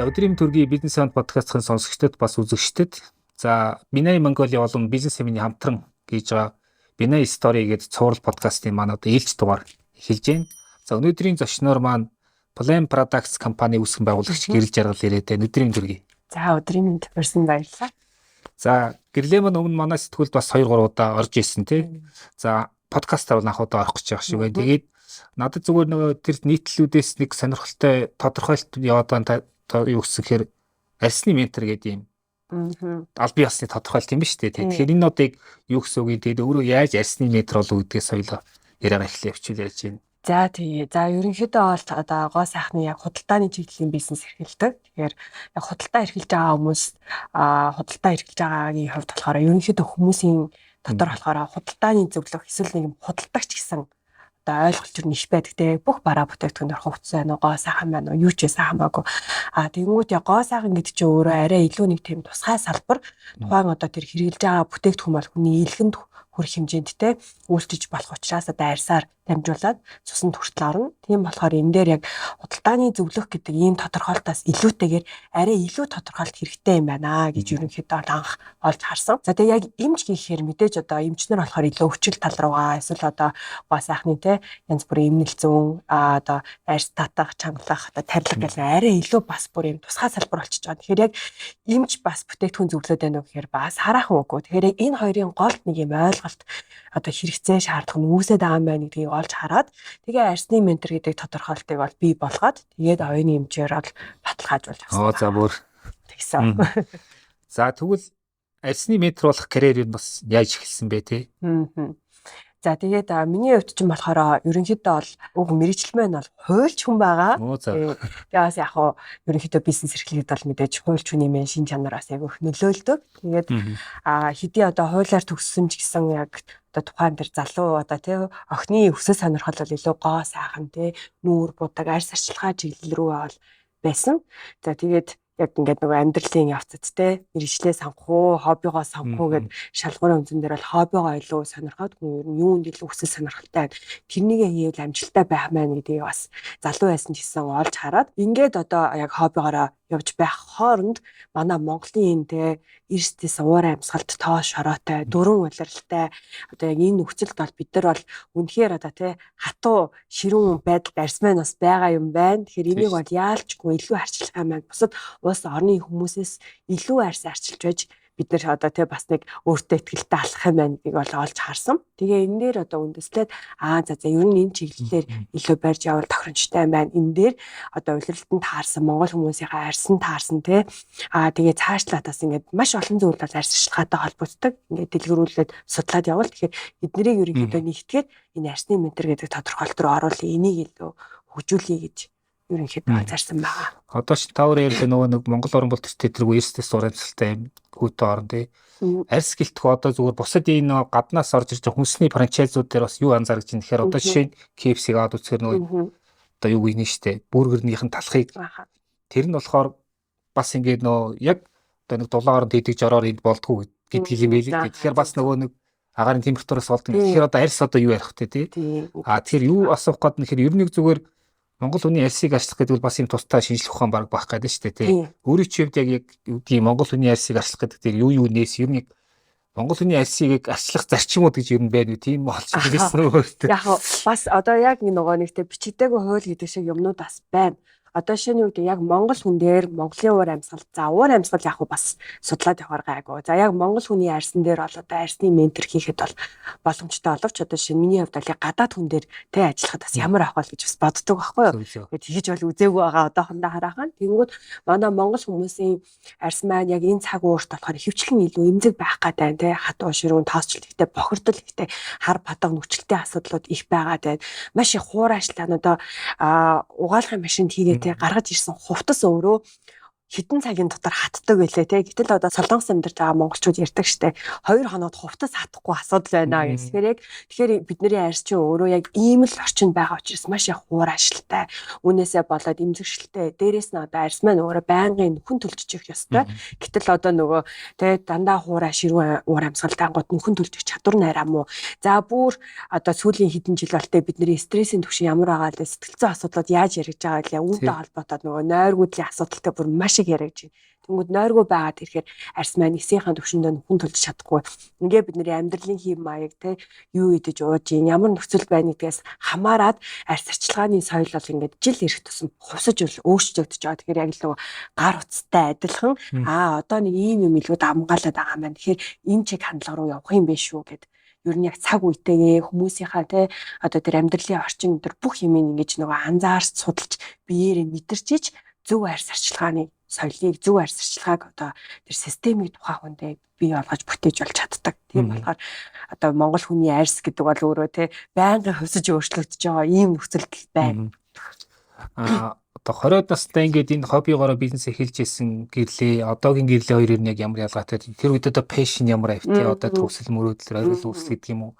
За, өдрийн төргийн Бизнес Sound подкастын сонсогчдод, бас үзэгчдэд, за, Binai Mongolia болон Бизнес Seven-ийн хамтран хийж байгаа Binai Story гэдэг цуврал подкастын маань одоо ээлж дугаар эхэлж байна. За, өнөөдрийн зочноор маань Plan Products компани үүсгэн байгуулагч Гэрэл Жаргал ирээд байна. Өдрийн төргий. За, өдрийн мэнд, урьсан баярлалаа. За, Гэрлээ маань өмнө манай сэтгүүлд бас 2 3 удаа орж ирсэн, тий. За, подкастаар бол анх удаа орох гэж байгаа шиг байна. Тэгээд надад зүгээр нөгөө тэр нийтлэлүүдээс нэг сонирхолтой тодорхойлолт яваад байгаа юу гэхээр арьсны ментор гэдэг юм албан ёсны тодорхойлолт юм ба шүү дээ. Тэгэхээр энэ нуудыг юу гэсэн үг юм? Тэгээд өөрөө яаж арьсны ментор болов гэдгээс соёлоо яриагаа эхлэе явчихвал яаж юм. За, тэгээ. За, ерөнхийдөө бол одоо гоо сайхны яг худалдааны чиглэлийн бизнес эрхэлдэг. Тэгэхээр яг худалдаа эрхэлж байгаа хүмүүс, худалдаа эрхэлж байгаагийн хувьд болохоор ерөнхийдөө хүмүүсийн дотор болохоор худалдааны зөвлөх эсвэл нэг юм худалдагч гэсэн одоо ойлголт төр нь их байдаг, те. Бүх бараа бүтээгдэхүүн хувцас байна уу, гоо сайхан байна уу, юу ч байсан хамаагүй. Тэгэнгүүт яг гоо сайхан гэдэг чинь өөрөө арай илүү нэг тийм тусгай салбар. Тухайн одоо тэр хэрэглэж байгаа бүтээгдэхүүн бол хүний элгэнд хүрэх хэмжээнд, те, үйлчилж болох учраас одоо арьсаар дамжуулаад цуснд хүртэл орно. Тийм болохоор энэ дээр яг худалдааны зөвлөх гэдэг ийм тодорхойлолтоос илүүтэйгээр арай илүү тодорхойлолт хэрэгтэй юм байна гэж ерөнхийдөө анх олж харсан. За, тэгээ яг эмч гэхээр мэдээж одоо эмчнэр болохоор илүү өвчл тал руугаа эсвэл одоо гоо сайхны, те, янз бүрийн эмнэл зүүн, одоо арьс татах, чангалах, одоо тарилга гэх арай илүү бас бүр юм тусгай салбар болчихж байгаа. Тэгэхээр яг эмч бас бүтээгдэхүүн зөвлөд байна уу гэхээр бас хараахан үгүй. Тэгэхээр яг энэ хоёрын голд нэг юм ойлголт одоо хэрэгцээ, шаардлага нь үүсээд байгаа юм байна гэдгийг олж хараад, тэгээ арьсны ментор гэдэг тодорхойлолтыг бол бий болгоод, тэгээд оюуны эмчээр бол баталгаажуулж авсан. Оо, за, бүр тэгсэн. За, тэгвэл арьсны ментор болох карьер нь бас яаж эхэлсэн бэ, те? За, тэгээд миний хувьд ч болохоор ерөнхийдөө бол уг мэргэжил маань бол хуульч хүн байгаа. Тэгээ бас яг хуу ерөнхийдөө бизнес эрхлэхэд бол мэдээж хуульч хүний мэн шин чанар бас айгүй их нөлөөлдөг. Тэгээд хэдий одоо хуулиар төгссөн ч гэсэн яг одоо тухайн тэр залуу одоо, тий, охины өсөл сонирхол бол илүү гоо сайхан, тий, нүүр будаг, арьс арчилгаа чиглэл рүү бол байсан. За, тэгээд яг ингээд нөгөө амьдралын явцад, те, мэргэжлээ сонгох уу, хоббигоо сонгох уу гэд шалгуурын үндсэн дээр бол хоббигоо илүү сонирхоод, хүн ер нь юунд илүү хүсэл сонирхолтой, тэрнийгээ хийвэл амжилттай байх маань гэдгийг бас залуу байсан ч гэсэн олж хараад, ингээд одоо яг хоббигоороо явж байх хооронд манай Монголын энэ, те, эрсдэс уур амьсгалт тоо шороотой, дөрвөн улиралтай одоо яг энэ нөхцөлд бол бид нар бол үнэхээр одоо, те, хатуу ширүүн байдалд арьс маань бас байгаа юм байна. Тэгэхээр энийг бол яалчгүй илүү арчилгаа маань бусад улс орны хүмүүсээс илүү арьс арчилж байж бид нар одоо, тий, бас нэг өөртөө итгэлтэй алхах юм байна гэдгийг бол олж харсан. Тэгээ энэ дээр одоо үндэслээд, за за, ер нь энэ чиглэлээр илүү барьж явбал тохиромжтой юм байна. Энэ дээр одоо улиралтанд таарсан, монгол хүмүүсийнхээ арьсан таарсан, тий. Тэгээ цаашлаа бас ингээд маш олон зүйл бол арьс арчилгаатай холбогддог. Ингээд дэлгэрүүлээд судлаад явбал, тэгэхээр эднэрийг ерөнхийдөө нэгтгээд энэ арьсны ментор гэдэг тодорхойлолт руу оруулах, энийг илүү хөгжүүлье гэж ерөнхийдөө зарсан байгаа. Одоо ч та өөр ярьлаа, нөгөө нэг Монгол орн бол тэргүй эрсдэс уур амьсгалтай юм хүүтэн орн, тий. Арьс гэлтгүй одоо зүгээр бусад энэ нөгөө гаднаас орж ирж байгаа хүнсний франчайзууд дээр бас юу анзаарч байна гэхээр одоо жишээ нь KFC-г аваад үзэхээр нөгөө одоо юу гинэ штэ, бургернийх нь талхыг тэр нь болохоор бас ингээд нөгөө яг одоо нэг дулаан оронд хийдэг жороор энд болдгоо гэдэг юм байл. Тэгэхээр бас нөгөө нэг агаарын температураас болдог. Тэгэхээр одоо арьс одоо юу ярих вэ, тий? Тэгэхээр юу асуух гээд нэхэр ер нь зүгээр Монгол хүний арьсыг арчлах гэдэг бол бас юм тустай шинжлэх ухаан баг байх гэдэг шүү дээ, тий. Өөрийн чинь хувьд яг яг юу гэдгийг, Монгол хүний арьсыг арчлах гэдэг дээр юу юу нээс, ер нь Монгол хүний арьсыг арчлах зарчмууд гэж ер нь байна уу, тийм болж байсан өөртөө. Яг бас одоо яг нөгөө нэгтэй бичигдээгүй хууль гэдэг шиг юмнууд бас байна. Одоо шинэ юу гэдэг, яг монгол хүн дээр Монголын уур амьсгал, за, уур амьсгал яг бас судлаад явахаар гайгүй. За, яг монгол хүний арьсан дээр бол одоо арьсны ментор хийхэд бол боломжтой боловч одоо шинэ миний хувьд бол яг гадаад хүн дээр, тэ, ажиллахад бас ямар авах вэ гэж бас боддог байхгүй юу. Тэгээд тэгэж бол үзээгүй байгаа одоохондоо хараахан. Тэнгүүд манай монгол хүмүүсийн арьс маань яг энэ цаг уурт болохоор ихэвчлэн илүү эмзэг байх гэдэг, тэ, хатуу ширүүн, тоосчлол ихтэй, бохирдол ихтэй, хар падаг нөхцөлтэй асуудлууд их байгаа даа. Маш их хуурайшлаа одоо угаалгын машинд хийгээ, гаргаж ирсэн хувцас өөрөө Хэдэн цагийн дотор хатдаг байлээ те. Гэтэл одоо Солонгос амьдарч байгаа монголчууд ярьдаг штэ. 2 хоногт хувцас хатахгүй асуудал байна гэх. Тэгэхээр яг тэгэхээр бидний арьс чинь өөрөө яг ийм л орчинд байгаа учраас маш их хуур ажилтай. Үүнээсээ болоод эмзэгшилтэй. Дээрээс нь одоо арьс маань өөрөө байнгын нүхэн төлжчих ёстой. Гэтэл одоо нөгөө те дандаа хуурай ширүүн уур амьсгалтай гот нүхэн төлжих чадвар найраа муу. За бүр одоо сүүлийн хэдэн жил бол те бидний стрессийн түвшин ямар байгаа лээ, сэтгэл зүйн асуудлууд яаж яригдж байгаа лээ. Үүнтэй холбоотой нөгөө нойргүйдлийн асуудалтай бүр маш их яригдж байна. Тэнгүүд нойргүй байгаад ирэхээр арьс маань эсийнхаа төвшөндөө нүхэн төлж чадахгүй. Ингээ бидний амьдралын хэв маяг те юу идэж ууж юм, ямар нөхцөл байна гэдгээс хамаарат арьс арчилгааны соёл бол ингээд жил ирэх тусам хувьсаж өөрчлөгдөж байгаа. Тэгэхээр яг л нөгөө гар утастай адилхан одоо нэг ийм юм илүү давмгаалаад байгаа юм байна. Тэгэхээр энэ чиг хандлага руу явах юм биш үү гэд ер нь яг цаг үетэйгээ хүмүүсийнхаа те одоо тэр амьдралын орчин энэ бүх юм ингэж нөгөө анзаарч судалж биеэрээ мэдэрчиж зөв арьс арчилгааны соёлыг, зөв арьс арчилгааг одоо тэр системийг тухайн хүндээ бий болгож бүтээж болж чаддаг. Тийм болохоор одоо монгол хүний арьс гэдэг бол өөрөө те байнгын хувьсаж өөрчлөгдөж байгаа ийм нөхцөлд байна. Одоо 20-од настай ингээд энэ хоббигоороо бизнес эхэлж исэн гэрлээ, одоогийн гэрлээ хоёр нь яг ямар ялгаатай? Тэр үед одоо passion ямар автай, одоо төгсөл мөрөөдөл, ойрол үүсэл гэдэг юм уу?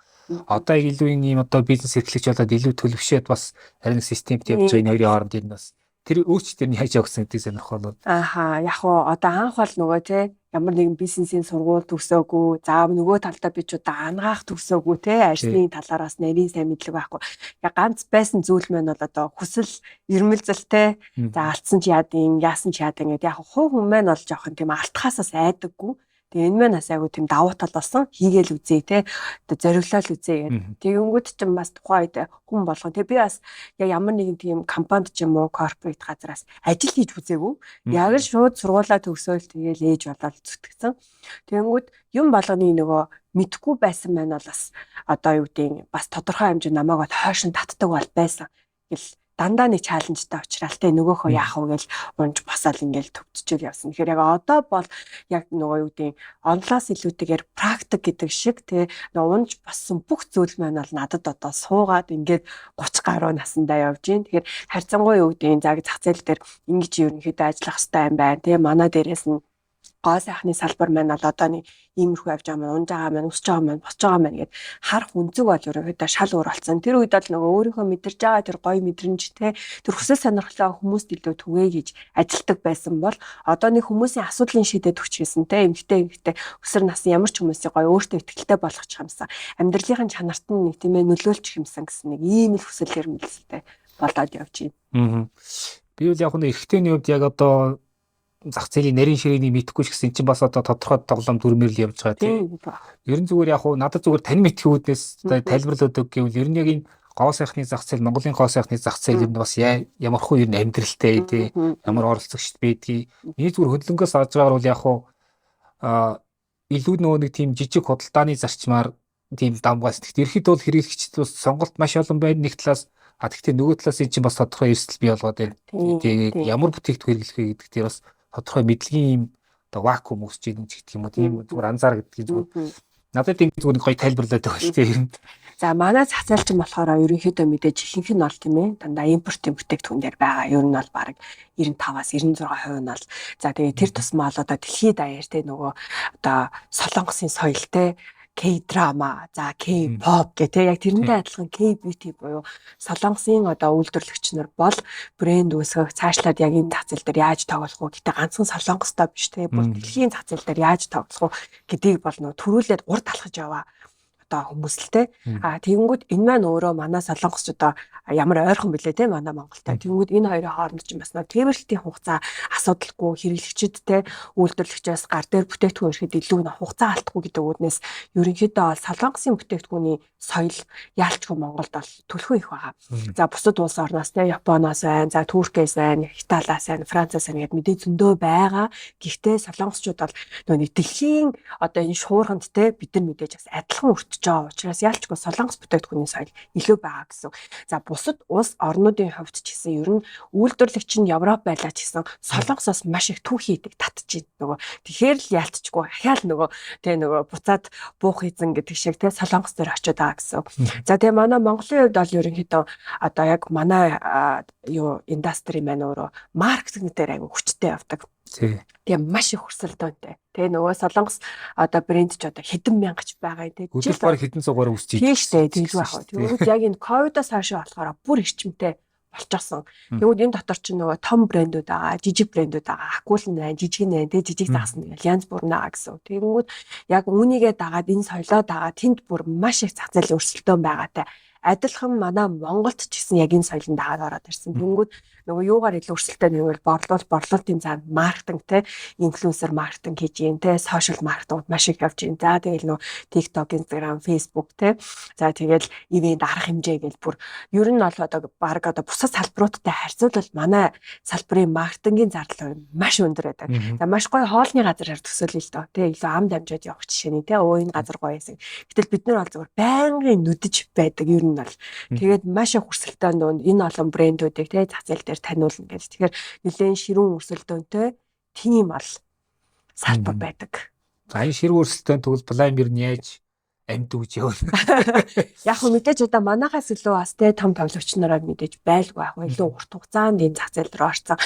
Одоо илүү ийм одоо бизнес эрхлэгч болоод илүү төлөвшөөд бас харин системт явж байгаа энэ хоёрын хооронд энэ бас тэр өөрчлөлт нь яаж явагдсан гэдгийг сонирхол. Ааха, яг уу одоо анх бол нөгөө те ямар нэгэн бизнесийн сургууль төгсөөгүй. За нөгөө талдаа би ч одоо ангаах төгсөөгүй те арьсны талаар бас нарийн сайн мэдлэг байхгүй. Яг ганц байсан зүйл маань бол одоо хүсэл, эрмэлзэл те. За алдсан ч яадын, яасан ч яадын гэдэг. Яг хувь хүн маань бол жоохон тийм алтхаасаас айдаггүй. Тэгээ энэ маань бас айгу тийм давуу тал болсон. Хийгээл үзье те. Одоо зориглол үзье гэдэг. Тэгэнгүүт чинь бас тухайн үед хүн болгон те би бас яг ямар нэгэн тийм компанид ч юм уу корпорат газараас ажил хийж үзээгүй. Яг л шууд сургуулаа төгсөөл тэгээл ээж болоод зүтгэсэн. Тэгэнгүүт юм болгоны нөгөө мэдхгүй байсан маань бол бас одоо юу гэдэг бас тодорхой хэмжээнд намайг бол хойш нь татдаг бол байсан. Гэл дандаа нэг чаленжтай учраас те нөгөөхөө яах вэ гэж унж босоод ингээл төвччөөл явсан. Тэгэхээр яг одоо бол яг нөгөө юу гэдэг онлоос илүүтэйгээр практик гэдэг шиг те нөгөө унж боссон бүх зүйл маань бол надад одоо суугаад ингээд 30 гаруй насндаа явж гин. Тэгэхээр харьцангуй юу гэдэг зах зээл дээр ингэж ерөнхийдөө ажиллах хэрэгтэй юм байна те. Манай дээрээс нь гоо сайхны салбар маань бол одоо нэг иймэрхүү явж байгаа маань, унж байгаа маань, өсөж байгаа маань, босч байгаа маань гэд харах үнцэг бол ерөнхийдөө шал өөр болсон. Тэр үед бол нөгөө өөрийнхөө мэдэрч байгаа тэр гоё мэдрэмж те тэр хүсэл сонирхлоо хүмүүст илүү түгээ гэж ажилтдаг байсан бол одоо нэг хүмүүсийн асуудлын шийдээд өгч гэсэн те эмэгтэй өсвөр насны ямар ч хүмүүсийг гоё өөртөө ихтэй болгочих юмсан. Амьдралын чанарт нь нэг тийм ээ нөлөөлчих юмсан гэсэн нэг ийм л хүсэл эрмэлзэлтэй болоод явж байна. Би бол яг нь эрэгтэйний хувьд яг одоо зах зээлийн нарийн ширээний мэдэхгүй ч гэсэн чинь бас одоо тодорхой тоглоом дүрмээр л явж байгаа тийм. Ер нь зүгээр яг хуу надад зүгээр тань мэдхийн үүднээс тайлбарлаад өг гэвэл ер нь яг энэ гоо сайхны зах зээл, Монголын гоо сайхны зах зээл ер нь бас ямархуу ер нь амьдралтай тийм ямар оролцогчд байдгийг. Миний зүгээр хөдөлгөөнгөөс авч байгаагаар бол яг хуу илүү нөгөө нэг тийм жижиг худалдааны зарчмаар тийм дамгаас. Тэгэхдээ ерхэд бол хэрэглэгчд бас сонголт маш олон байна нэг талаас. А тэгтээ нөгөө талаас энэ чинь бас тодорхой эрсдэл бий болгоод байна. Тэгээд ямар бүтээгдэхүүн хэрэглэх вэ гэдэг дээр бас тодорхой мэдлэгийн юм одоо вакуум үүсэж байгаа ч гэх юм уу тийм зүгээр анзаар гэдгийг зүгээр надад ингэ зүгээр нэг гоё тайлбарлаад байгаа л тийм. За манай зах зээл чинь болохоор ерөнхийдөө мэдээж ихэнх нь бол тийм ээ дандаа импортын бүтээгдэхүүн дээр байгаа. Ер нь бол бараг 95-аас 96% нь бол за тэгээ тэр тусмаа л одоо дэлхийд даяар те нөгөө одоо Солонгосын соёл те K-drama, за K-pop гэх те яг тэрнтэй адилхан K-beauty буюу Солонгосын одоо үйлдвэрлэгч нар бол брэнд үүсгэх, цаашлаад яг энэ зах зээл дээр яаж тоглох вэ? Гэтэ ганцхан Солонгостой биш те бүр дэлхийн зах зээл дээр яаж тоглох вэ гэдгийг бол нөө төрүүлээд урд алхаж яваа одоо хүмүүс л те. А тэгэнгүүт энэ маань өөрөө манай солонгосч одоо ямар ойрхон бэлээ те манай Монголтой. Тэгэнгүүт энэ хоёрын хооронд чинь бас нөө тээвэрлэлтийн хугацаа асуудалгүй хэрэглэгчид те үйлдвэрлэгчээс гар дээр бүтээгдэхүүн ирэхэд илүү хугацаа алдахгүй гэдэг үүднээс ерөнхийдөө бол солонгосын бүтээгдэхүүний соёл яалчгүй Монголд бол түлхүү их байгаа. За бусад улс орноос те Японоос байна, за Туркээс байна, Италиас байна, Францаас байна гэдээ мэдээ зөндөө байгаа. Гэхдээ солонгосчууд бол нөө нэг дэлхийн одоо энэ шуурганд те бид нар мэдээж бас адилхан өртөж байгаа учраас яалчгүй солонгос бүтээгдэхүүний соёл илүү байгаа гэсэн. За бусад улс орнуудын хувьд ч гэсэн ер нь үйлдвэрлэгч нь Европ байлаа ч гэсэн солонгосоос маш их түүхий идэг татчих нөгөө. Тэгэхээр л яалтчгүй ахаал нөгөө тэ нөгөө буцаад буух эзэн гэдэг шиг тэ солонгос дээр очиод байгаа гэсэн. За тэгээ манай Монголын хувьд бол ерөнхийдөө одоо яг манай юу индастри маань өөрөө маркетинг дээр айгүй хүчтэй явдаг. Тэгээ маш их өрсөлдөөнтэй. Тэгээ нөгөө Солонгос одоо брэнд ч одоо хэдэн мянгач байгаа юм те. Өдөр баг хэдэн зуугаар өсөж ийж. Тийм штэ, тэглүү яг. Тэгвэл яг энэ ковидоос хойш болохоор бүр эрчимтэй болчихсон. Тэгвэл энэ дотор чинь нөгөө том брэндүүд байгаа, жижиг брэндүүд байгаа, акул нь байна, жижиг нь байна, тэ жижиг загас нь гэл янз бүр наа гэсэн. Тэгэнгүүт яг үүнийгээ дагаад энэ соёлоо дагаад тэнд бүр маш их зах зээлийн өрсөлдөөн байгаатай. Адилхан манай Монголд ч гэсэн яг энэ соёлын дагаад ороод ирсэн. Тэнгүүд нөгөө юугаар илүү өрсөлдөөн гэвэл борлуулалтын цаана маркетинг те, инфлюенсер маркетинг хийж гин те, сошиал маркетингууд маш их явж гин. За тэгэл нөгөө TikTok, Instagram, Facebook те. За тэгэл ивент арга хэмжээ гэл бүр ер нь бол одоо баг одоо бусад салбаруудтай харьцуулбал манай салбарын маркетингийн зардал маш өндөр байдаг. За маш гоё хоолны газараар төсөөлөе л доо. Тэ илүү ам дамжаад явах жишээний те, өө энэ газар гоё байсан. Гэтэл бид нар бол зүгээр байнгын нүдэж байдаг ер нь бол. Тэгээд маш их өрсөлдөөн дунд энэ олон брэндүүдийг те зах зээл дээр таниулна гэж. Тэгэхээр нэлээд ширүүн өрсөлдөөнтэй тийм бол салбар байдаг. За энэ ширүүн өрсөлдөөн тэгвэл Blime ер нь яаж амьд үж явна? Яг хөө мэдээж одоо манахаас илүү бас те том тоглогч нараа мэдээж байлгүй яг илүү урт хугацаанд энэ зах зээл рүү орсон.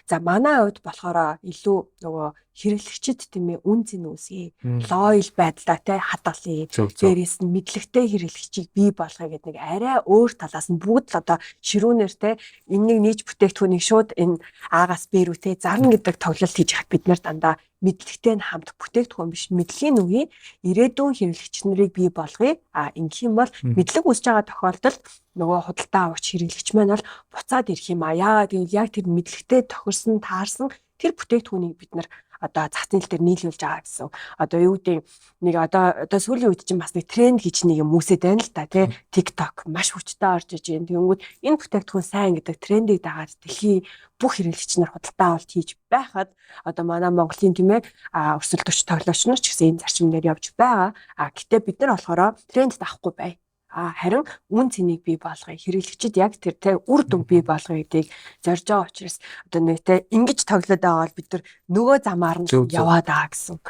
За манай хувьд болохоор илүү нөгөө хэрэглэгчид тийм ээ үн цэн үүсгэе. Лоял байдлаа те хадгалъя. Дээрээс нь мэдлэгтэй хэрэглэгчийг бий болгоё гэдэг нэг арай өөр талаас нь бүгд л одоо ширүүнээр те энэнийг нийж бүтээгдэхүүнийг шууд энэ А-гаас Б рүү те зарна гэдэг тоглолт хийж хат бид нар дандаа мэдлэгтэй нь хамт бүтээгдэхүүн биш мэдлэгийн үеийн ирээдүйн хэрэглэгч нарыг бий болгоё. А ингэх юм бол мэдлэг үүсэж байгаа тохиолдолд нөгөө худалдаа авагч хэрэглэгч маань бол буцаад ирэх юм а. Яагаад гэвэл яг тэр мэдлэгтэй тохирсон, таарсан тэр бүтээгдэхүүнийг бид нар одоо зах зээл дээр нийлүүлж байгаа гэсэн. Одоо юу гэдэг нэг одоо сүүлийн үед чинь бас нэг тренд гэж нэг юм үүсээд байна л та тий. TikTok маш хүчтэй орж иж байна. Тэнгүүд энэ бүтээгдэхүүн сайн гэдэг трендийг дагаад дэлхийн бүх хэрэглэгч нар худалдаа авалт хийж байхад одоо манай Монголын тийм ээ өрсөлдөгч тоглогч нар ч гэсэн энэ зарчим дээр явж байгаа. А гэтээ бид нар болохоор тренд авахгүй бай. А харин үн цэнийг бий болгоё. Хэрэглэгчид яг тэр те үр дүн бий болгоё гэдгийг зорж байгаа учраас одоо нэг те ингэж тоглоод байгаа бол бид нар нөгөө замаар нь яваад байгаа гэсэн үг.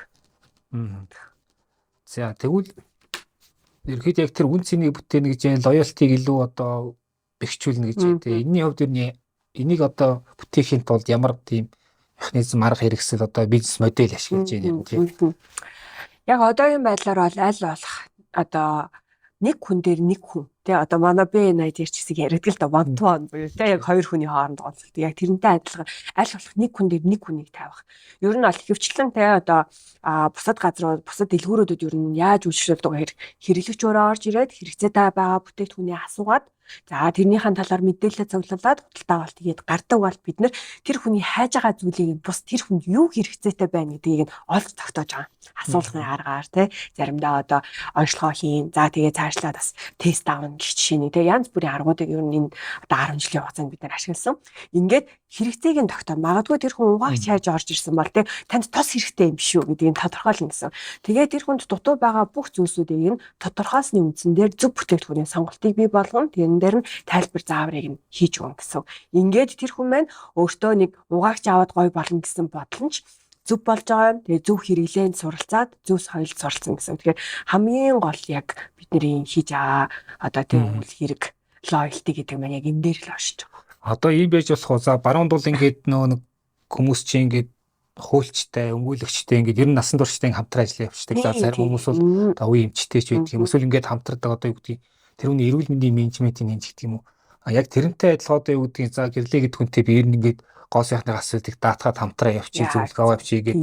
За тэгвэл ерөөхдөө яг тэр үн цэнийг бүтээнэ гэж юм лоялтиг илүү одоо бэхжүүлнэ гэж юм те. Энийний хувьд ер нь энийг одоо бүтээхийн тулд ямар тийм механизм, арга хэрэгсэл, одоо бизнес модель ашиглаж байна юм тийм. Яг одоогийн байдлаар бол аль болох одоо нэг хүн дээр нэг хүн тий одоо манай BNI дээр ч хэсэг яриадаг л да one to one буюу тий яг хоёр хүний хооронд онцлог. Яг тэрнтэй адилхан аль болох нэг хүн дээр нэг хүнийг тавих. Ер нь бол ихэвчлэн тий одоо бусад газрууд, бусад дэлгүүрүүдэд ер нь яаж үйлчлүүлдэг гэхээр хэрэглэгч өөрөө орж ирээд хэрэгцээтэй байгаа бүтээгдэхүүнийг асуугаад, за тэрнийхэн талаар мэдээлэл цуглуулад худалдаа авалт хийгээд гардаг бол бид нэр тэр хүний хайж байгаа зүйлийг бус тэр хүнд юу хэрэгцээтэй байна гэдгийг нь олж тогтоож байгаа. Асуулгын аргаар тий заримдаа одоо онцлогоо хийн. За тэгээ цаашлаад бас тест авна гэх жишээний тий янз бүрийн аргуудыг ер нь энэ одоо 10 жилийн хугацаанд бид нар ашигласан. Ингээд хэрэгцээг нь тогтоо. Магадгүй тэр хүн угаагч хайж орж ирсэн бол тий танд тос хэрэгтэй юм биш үү гэдгийг тодорхойлно гэсэн. Тэгээд тэр хүнд дутуу байгаа бүх зүйлсүүдийг нь тодорхойлсны үндсэн дээр зөв бүтээгдэхүүний сонголтыг бий болгоно. Тэрэн дээр нь тайлбар зааврыг нь хийж өгнө гэсэн. Ингээд тэр хүн маань өөртөө нэг угаагч аваад гоё болно гэсэн бодол нь ч зөв болж байгаа юм. Тэгээ зөв хэрэглээнд суралцаад зөв соёлд суралцсан гэсэн. Тэгэхээр хамгийн гол яг бидний хийж байгаа одоо тийм үйл хэрэг лоялти гэдэг маань яг энэ дээр л оршиж байгаа. Одоо ийм байж болох уу? За баруун дул ингээд нөгөө нэг хүмүүс чинь ингээд хуульчтай, өмгөөлөгчтэй ингээд ер нь насан туршдаа хамтран ажиллаа явуулдаг. За зарим хүмүүс бол одоо үе эмчтэй ч байдаг юм. Эсвэл ингээд хамтардаг одоо юу гэдгийг тэр хүний эрүүл мэндийн менежментийн нэмж гэдэг юм уу? А яг тэрнтэй адилхан одоо юу гэдгийг за гэрлээ гэдэг хүнтэй би ер нь ингээд гоо сайхны асуудыг даатгаад хамтран явчих, зөвлөгөө аваа явчих гээд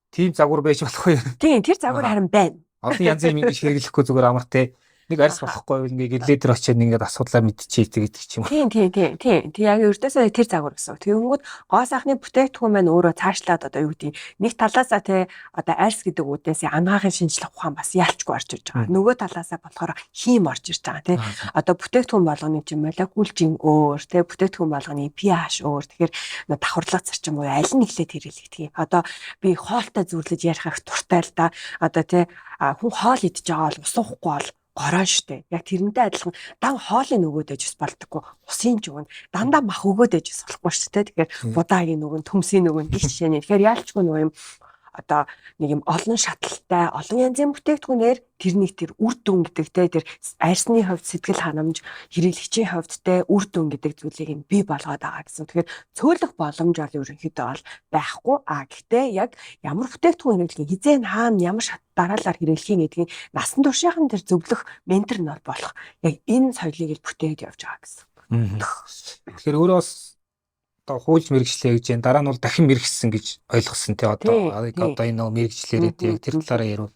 тийм загвар байж болох уу? Тийм, тэр загвар харин байна. Олон янзын юм ингэж хэрэглэхгүй зүгээр амар те нэг арьс болохгүй ингээ гэрлээ дээр очиад ингээд асуудлаа мэдчихээ гэдэг ч юм уу. Тийм тийм тийм тийм. Тэг яг ердөөсөө тэр загвар гэсэн. Тэгэнгүүт гоо сайхны бүтээгдэхүүн маань өөрөө цаашлаад одоо юу гэдэг нэг талаасаа те одоо арьс гэдэг үүднээс анагаахын шинжлэх ухаан бас ялчгүй орж ирж байгаа. Нөгөө талаасаа болохоор хийм орж ирж байгаа те. Одоо бүтээгдэхүүн болгоны чинь молекулжин өөр те, бүтээгдэхүүн болгоны pH өөр. Тэгэхээр давхарлага зарчим буюу аль нь эхлээд хэрэглэгдэх юм. Одоо би хоолтой зүрлэж ярих их дуртай л да. Одоо те хүн хоол идэж байгаа бол ус уухгүй бол гороо штэ. Яг тэрнтэй адилхан дан хоолыг нөгөөд ээж бас болдоггүй. Усын ч өгнө. Дандаа мах өгөөд ээж бас болохгүй штэ. Тэгэхээр будаагийн нөгөн, төмсийн нөгөн гих жишээний. Тэгэхээр яалчгүй нөгөө юм одоо нэг юм олон шатлалтай, олон янзын бүтээгдэхүүнээр тэрнийг тэр үр дүн гэдэг те тэр арьсны хувьд сэтгэл ханамж, хэрэглэгчийн хувьд те үр дүн гэдэг зүйлийг нь бий болгоод байгаа гэсэн. Тэгэхээр цөөлөх боломж бол ерөнхийдөө бол байхгүй. А гэхдээ яг ямар бүтээгдэхүүн хэрэглэх, хизээ хаана ямар шат дараалал хэрэглэх гэдгийг насан туршийнхан тэр зөвлөх ментор нь болох. Яг энэ соёлыг л бүтээгээд явж байгаа гэсэн. Тэгэхээр өөрөө бас одоо хуульч мэрэгчлээ гэж байна. Дараа нь бол дахин мэрэгсэн гэж ойлгосон тий одоо одоо энэ нөгөө мэрэгчлэрээ тий тэр талаараа ярив.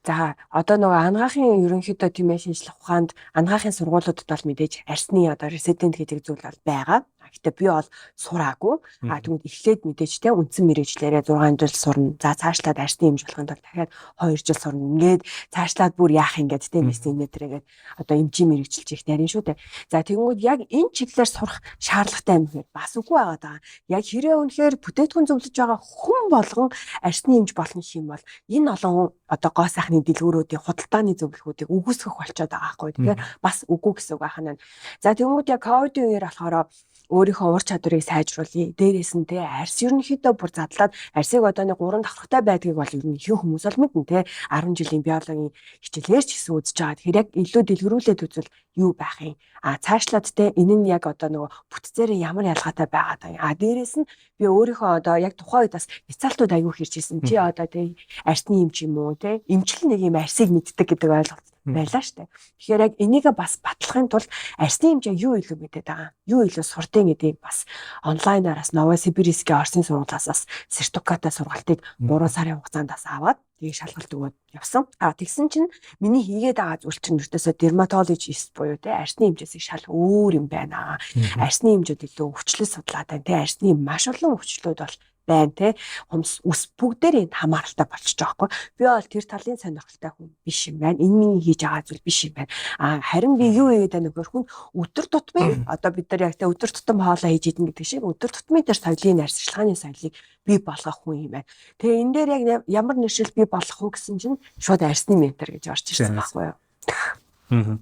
За, одоо нөгөө анагаахын ерөнхийдөө тийм ээ шинжлэх ухаанд анагаахын сургуулиудад бол мэдээж арьсны одоо резидент гэдэг зүйл бол байгаа. Гэхдээ би бол сураагүй. А тэгвэл эхлээд мэдээж те үндсэн мэрэгжлээрээ 6 жил сурна. За, цаашлаад арьсны эмч болохын тулд дахиад 2 жил сурна. Ингээд цаашлаад бүр яах ингээд те медицин тэргээд одоо эмчийн мэрэгжилж их нарийн шүү дээ. За, тэгэнгүүт яг энэ чиглэлээр сурах шаардлагатай юм гэхээр бас үгүй байгаа даа. Яг хэрэг үнэхээр бүтээгдэхүүн зөвлөж байгаа хүн болгон арьсны эмч болно гэх юм бол энэ олон одоо гоо сайхны дэлгүүрүүдийн худалдааны зөвлөгөөдийг үгүйсгэх болчиход байгаа байхгүй. Тэгэхээр бас үгүй гэсэн үг байна. За, тэгэнгүүт яг ковидын үеэр болохоор өөрийнхөө ур чадварыг сайжруулъя. Дээрээс нь те арьс ерөнхийдөө бүр задлаад арьсыг одоо нэг 3 давхаргатай байдгийг бол ер нь ихэнх хүмүүс бол мэднэ те 10 жилийн биологийн хичээлээр ч гэсэн үзэж байгаа. Тэгэхээр яг илүү дэлгэрүүлээд үзвэл юу байх юм? А цаашлаад те энэ нь яг одоо нөгөө бүтцээрээ ямар ялгаатай байгаа даа. А дээрээс нь би өөрийнхөө одоо яг тухайн үед бас нацаалтууд аягүй хэрж исэн. Чи одоо те арьсны эмч юм уу те эмчил нэг юм арьсыг мэддэг гэдэг ойлголт байлаа штэ. Тэгэхээр яг энийгээ бас батлахын тулд арьсны хэмжээ юу илүү мэдээд байгаа, юу илүү сурдیں гэдгийг бас онлайнаар бас Новосибирскийн Орсын сургуулиас бас сертификатаа сургалтыг 3 сарын хугацаанд бас аваад тийг шалгалт өгөөд явсан. А тэгсэн чинь миний хийгээд байгаа зүйл чинь ердөөсөө дерматологист буюу те арьсны хэмжээс шал өөр юм байна. Арьсны хэмжээд илүү өвчлөл судлаад байна те арьсны маш олон өвчлөлүүд бол байна те хумс ус бүгдээр энд хамааралтай болчихж байгаа байхгүй. Би бол тэр талын сонирхолтой хүн биш юм байна. Энэ миний хийж байгаа зүйл биш юм байна. А харин би юу хийгээд байна гэхээр хүн өдөр тутмын одоо бид нар яг те өдөр тутам хоолоо хийж идэн гэдэг шиг өдөр тутмын тэр соёлын арьсчилгааны соёлыг бий болгох хүн юм байна. Тэгээ энэ дээр яг ямар нэршил бий болгох уу гэсэн чинь шууд арьсны ментор гэж орж ирсэн байхгүй юу.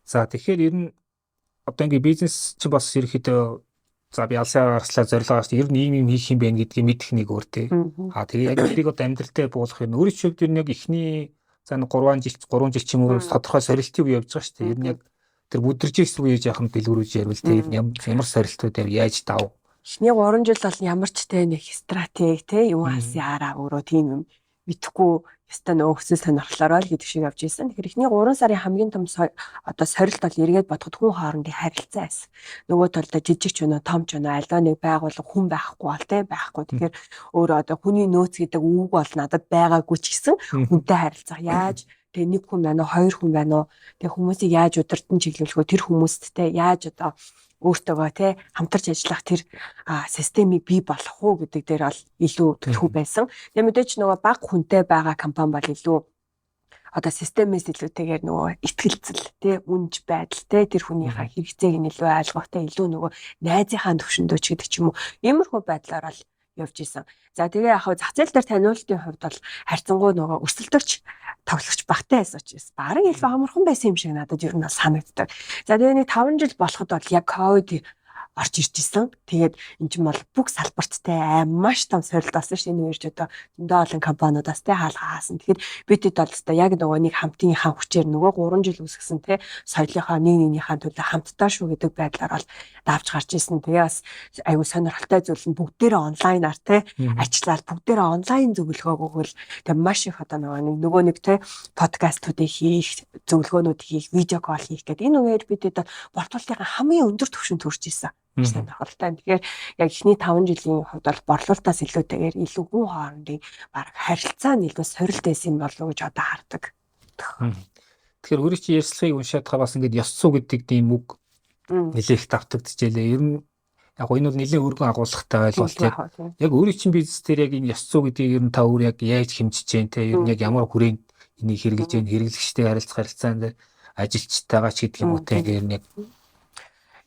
За, тэгэхээр ер нь одоо ингээ бизнес чинь бас ерөөхдөө за би алсаа гарслаа зорилгоо гарсан ер нь ийм юм хийх юм байна гэдгийг мэдэх нэг өөр тий. А тэгээ яг тэрийг одоо амьдрал дээр буулгах юм. Өөрийн хувьд ер нь яг эхний за нэг 3 жил 3 жил ч юм уу тодорхой сорилтын үе явж байгаа шүү дээ. Ер нь яг тэр бүдэрж ирсэн үеж яхан дэлгүүрүүж ярил тий. Ямар сорилтууд яв яаж дав. Эхний 3 жил бол ямар ч те нэг стратеги те юм хасяараа өөрөө тийм юм мэдхгүй ёстой нөгөө хүсэл сонирхлоороо л гэдэг шиг явж ирсэн. Тэгэхээр эхний 3 сарын хамгийн том одоо сорилт бол эргээд бодоход хүн хоорондын харилцаа байсан. Нөгөө талдаа жижиг ч өнөө том ч өнөө альва нэг байгууллага хүн байхгүй бол те байхгүй. Тэгэхээр өөрөө одоо хүний нөөц гэдэг үг бол надад байгаагүй ч гэсэн хүнтэй харилцах яаж тэгээ нэг хүн байна уу, хоёр хүн байна уу, тэгээ хүмүүсийг яаж удирдан чиглүүлэх вэ, тэр хүмүүсттэй яаж одоо өөртөөгөө те хамтарч ажиллах тэр системийг бий болгох уу гэдэг дээр бол илүү төлхөө байсан. Тэгээ мэдээж нөгөө баг хүнтэй байгаа компани бол илүү одоо системээс илүүтэйгээр нөгөө итгэлцэл тий үнж байдал тий тэр хүнийхээ хэрэгцээг нь илүү ойлгох тий илүү нөгөө найзынхаа төвшөндөө ч гэдэг ч юм уу иймэрхүү байдлаар л явж исэн. За, тэгээ яг зах зээл дээр таниултын хувьд бол харьцангуй нөгөө өрсөлдөгч тоглогч багтай байсан учраас бараг илүү амархан байсан юм шиг надад ер нь санагддаг. За, тэгээ нэг 5 жил болоход бол яг ковид орж ирж исэн. Тэгээд эн чинь бол бүх салбарт те маш том сорилт болсон шүү. Энэ үеэрч одоо зөндөө олон компаниудаас те хаалга хаасан. Тэгэхээр бидэд бол өстой яг нөгөө нэг хамтынхаа хүчээр нөгөө 3 жил үүсгэсэн те соёлынхаа нэг нэгнийхээ төлөө хамтдаа шүү гэдэг байдлаар бол давж гарч исэн. Тэгээ бас айгүй сонирхолтой зүйл нь бүгдээрээ онлайнаар те ажиллаад бүгдээрээ онлайн зөвлөгөө өгвөл тэгээ маш их одоо нөгөө нэг те подкастуудыг хийх, зөвлөгөөнүүд хийх, видео кол хийх гэдэг энэ үеэр бидэд борлуулалтын хамгийн өндөр түвшинд хүрч исэн сонирхолтой. Тэгэхээр яг эхний 5 жилийн хувьд бол борлуулалтаас илүүтэйгээр илүү хүн хоорондын баг харилцаа нь илүү сорилт байсан юм болов уу гэж одоо хардаг. Тэгэхээр өөрийн чинь ярьцлагыг уншаад байгаа бас ингээд ёс зүй гэдэг тийм үг нэлээх давтагдчихжээ. Ер нь яг энэ бол нэлээд өргөн агуулгатай ойлголт яг. Яг өөрийн чинь бизнес дээр яг энэ ёс зүй гэдгийг ер нь та өөр яг яаж хэмжиж जैन те ер нь яг ямар хүрээнд энийг хэрэглэж जैन хэрэглэгчтэй харилцах харилцаанд ажилчтайгаа ч гэдэг юм уу те ер нь яг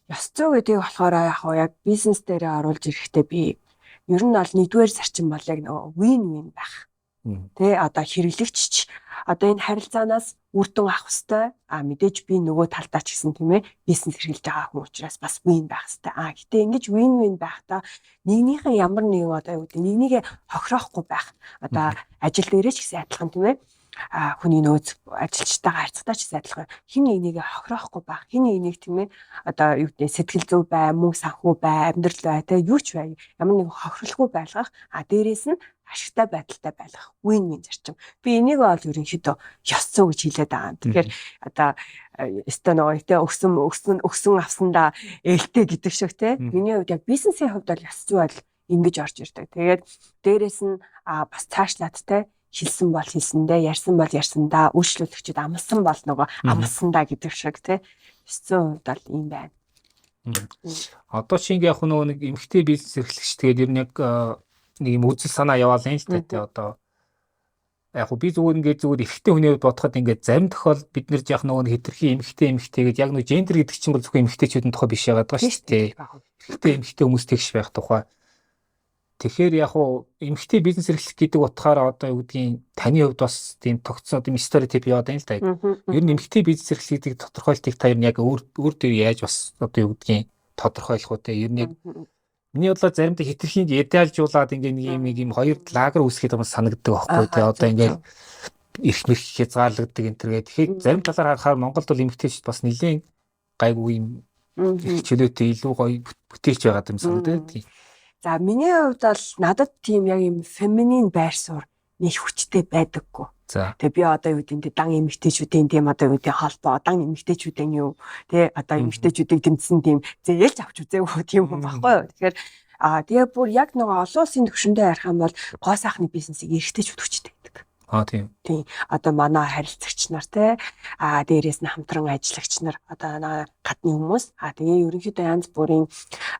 ёс зүй гэдгийг болохоор яг яг бизнес дээрээ оруулж ирэхдээ би ер нь бол нэгдүгээр зарчим бол яг нөгөө win win байх. Тэ одоо хэрэглэгч одоо энэ харилцаанаас үр дүн авах хэвээр. А мэдээж би нөгөө талдаа ч гэсэн, тийм ээ, бизнес эрхэлж байгаа хүн учраас бас win байх хэвээр. А гэтээ ингэж win win байхдаа нэгнийхэн ямар нэгэн одоо юу гэдэг, нэгнийгээ хохироохгүй байх. Одоо ажил дээрээ ч гэсэн адилхан, тийм ээ, а хүний нөөц ажилчтайгаа харьцахтаа ч гэсэн адилхан, хэн нэг нэгээ хохироохгүй байх, хэн нэг нэг, тийм ээ, одоо юу гэдэг, сэтгэл зүй бай, мөнгө санхүү бай, амьдрал бай, тэ юу ч бай, ямар нэгэн хохирлгүй байлгах, а дээрээс нь ашигтай байдалтай байлгах win win зарчим. Би энийг бол ерөнхийдөө ёс зүй гэж хэлээд байгаа юм. Тэгэхээр одоо өстой нөгөө тэ өгсөн өгсөн өгсөн авсандаа ээлтэй гэдэг шиг, тэ. Миний хувьд яг бизнесийн хувьд бол ёс зүй бол ингэж орж ирдэг. Тэгээд дээрээс нь бас цаашлаад, тэ, хэлсэн бол хэлсэндээ, ярьсан бол ярьсандаа, үйлчлүүлэгчид амласан бол нөгөө амласандаа гэдэг шиг, тий. Ёс зүйн хувьд бол ийм байна. Одоо чи ингээ яг нөгөө нэг эмэгтэй бизнес эрхлэгч, тэгээд ер нь яг нэг юм үзэл санаа яваалаа л та, тий. Одоо яг би зүгээр ингээд зүгээр эрэгтэй хүний хувьд бодоход ингээд зарим тохиолдолд бид нэр яг нөгөө хэтэрхий эмэгтэй эмэгтэй гэдэг яг нөгөө гендер гэдэг чинь бол зөвхөн эмэгтэйчүүдийн тухай биш яагаад байгаа шүү дээ. Эрэгтэй эмэгтэй хүмүүс тэгш байх тухай. Тэгэхээр яг уу эмэгтэй бизнес эрхлэх гэдэг утгаараа одоо юу гэдгийг таны хувьд бас тийм тогтсон тийм стереотип яваад байна л да. Ер нь эмэгтэй бизнес эрхлэх гэдэг тодорхойлтыг та ер нь яг өөр өөр дээр яаж бас одоо юу гэдгийг тодорхойлох вэ те? Ер нь яг миний бодлоор заримдаа хэтэрхий идеалжуулаад ингээ нэг юм нэг юм хоёр лагер үүсгэх юм санагддаг байхгүй те. Одоо ингээ эрх мэрх хязгаарлагддаг энэ төр гэдэг. Тэгэхээр зарим талаар харахаар Монголд бол эмэгтэйчүүд бас нэлээд гайгүй юм эрх чөлөөтэй, илүү гоё бүтээлч байгаа юм санагдаад. За, миний хувьд бол надад тийм яг юм feminine байр суурь нэг хүчтэй байдаггүй. Тэгээ би одоо юу гэдэг, дан эмэгтэйчүүдийн тийм одоо юу гэдэг холбоо, дан эмэгтэйчүүдийн юу тэ одоо эмэгтэйчүүдийг дэмжсэн тийм зээлж авч үзээгүй тийм хүн баггүй юу. Тэгэхээр тэгээ бүр яг нөгөө олон улсын төвшөндөө ярих юм бол гоо сайхны бизнесийг эрэгтэйчүүд хүчтэй гэдэг. Аа, тийм. Тийм. Одоо манай харилцагч нар те, дээрээс нь хамтран ажиллагч нар, одоо гадны хүмүүс, тэгээ ерөнхийдөө янз бүрийн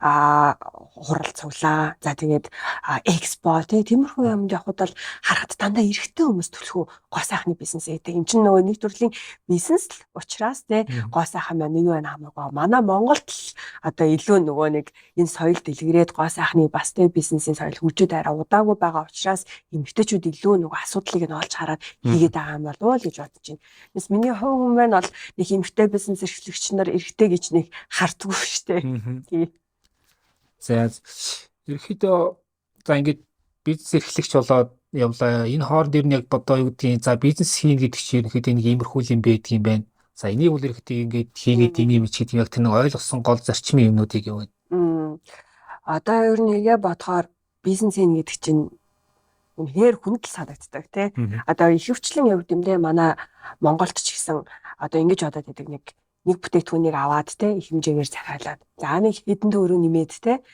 хурал цуглаа. За, тэгээд экспо те, тиймэрхүү юмд явхад бол харахад дандаа эрэгтэй хүмүүс төлхөө гоо сайхны бизнес гэдэг. Энд чинь нөгөө нэг төрлийн бизнес л учраас те, гоо сайхан маань юу байна хамаагүй. Манай Монголд л одоо илүү нөгөө нэг энэ соёл дэлгэрээд, гоо сайхны бас те бизнесийн соёл хөгжөөд арай удаагүй байгаа учраас эмэгтэйчүүд илүү нөгөө асуудлыг нь олж хараад хийгээд байгаа юм болов уу гэж бодож байна. Тэс миний хувь хүн маань бол нэг эмэгтэй бизнес эрхлэгч нар эрэгтэй гэж нэг хардггүй шүү дээ. Тийм. За, ерөөхдөө за ингээд бизнес эрхлэгч болоод явлаа. Энэ хооронд ер нь яг одоо юу гэдгийг, за, бизнес хийн гэдэг чинь ерөнхийдөө нэг иймэрхүү юм байдаг юм байна. За, энийг бол ерөнхийдөө ингээд хийгээд юм юм чи гэдэг яг тэр нэг ойлгосон гол зарчмын юмнуудыг юу вэ? Одоо ер нь нэгэ бодохоор бизнес хийн гэдэг чинь үнэхээр хүнд л санагддаг, тий. Одоо ихэвчлэн явд юм дээ, манай Монголд ч гэсэн одоо ингэж бодоод байдаг, нэг нэг бүтээгдэхүүнийг аваад те, их хэмжээгээр захиалаад, за, нэг хэдэн төгрөг нэмээд те,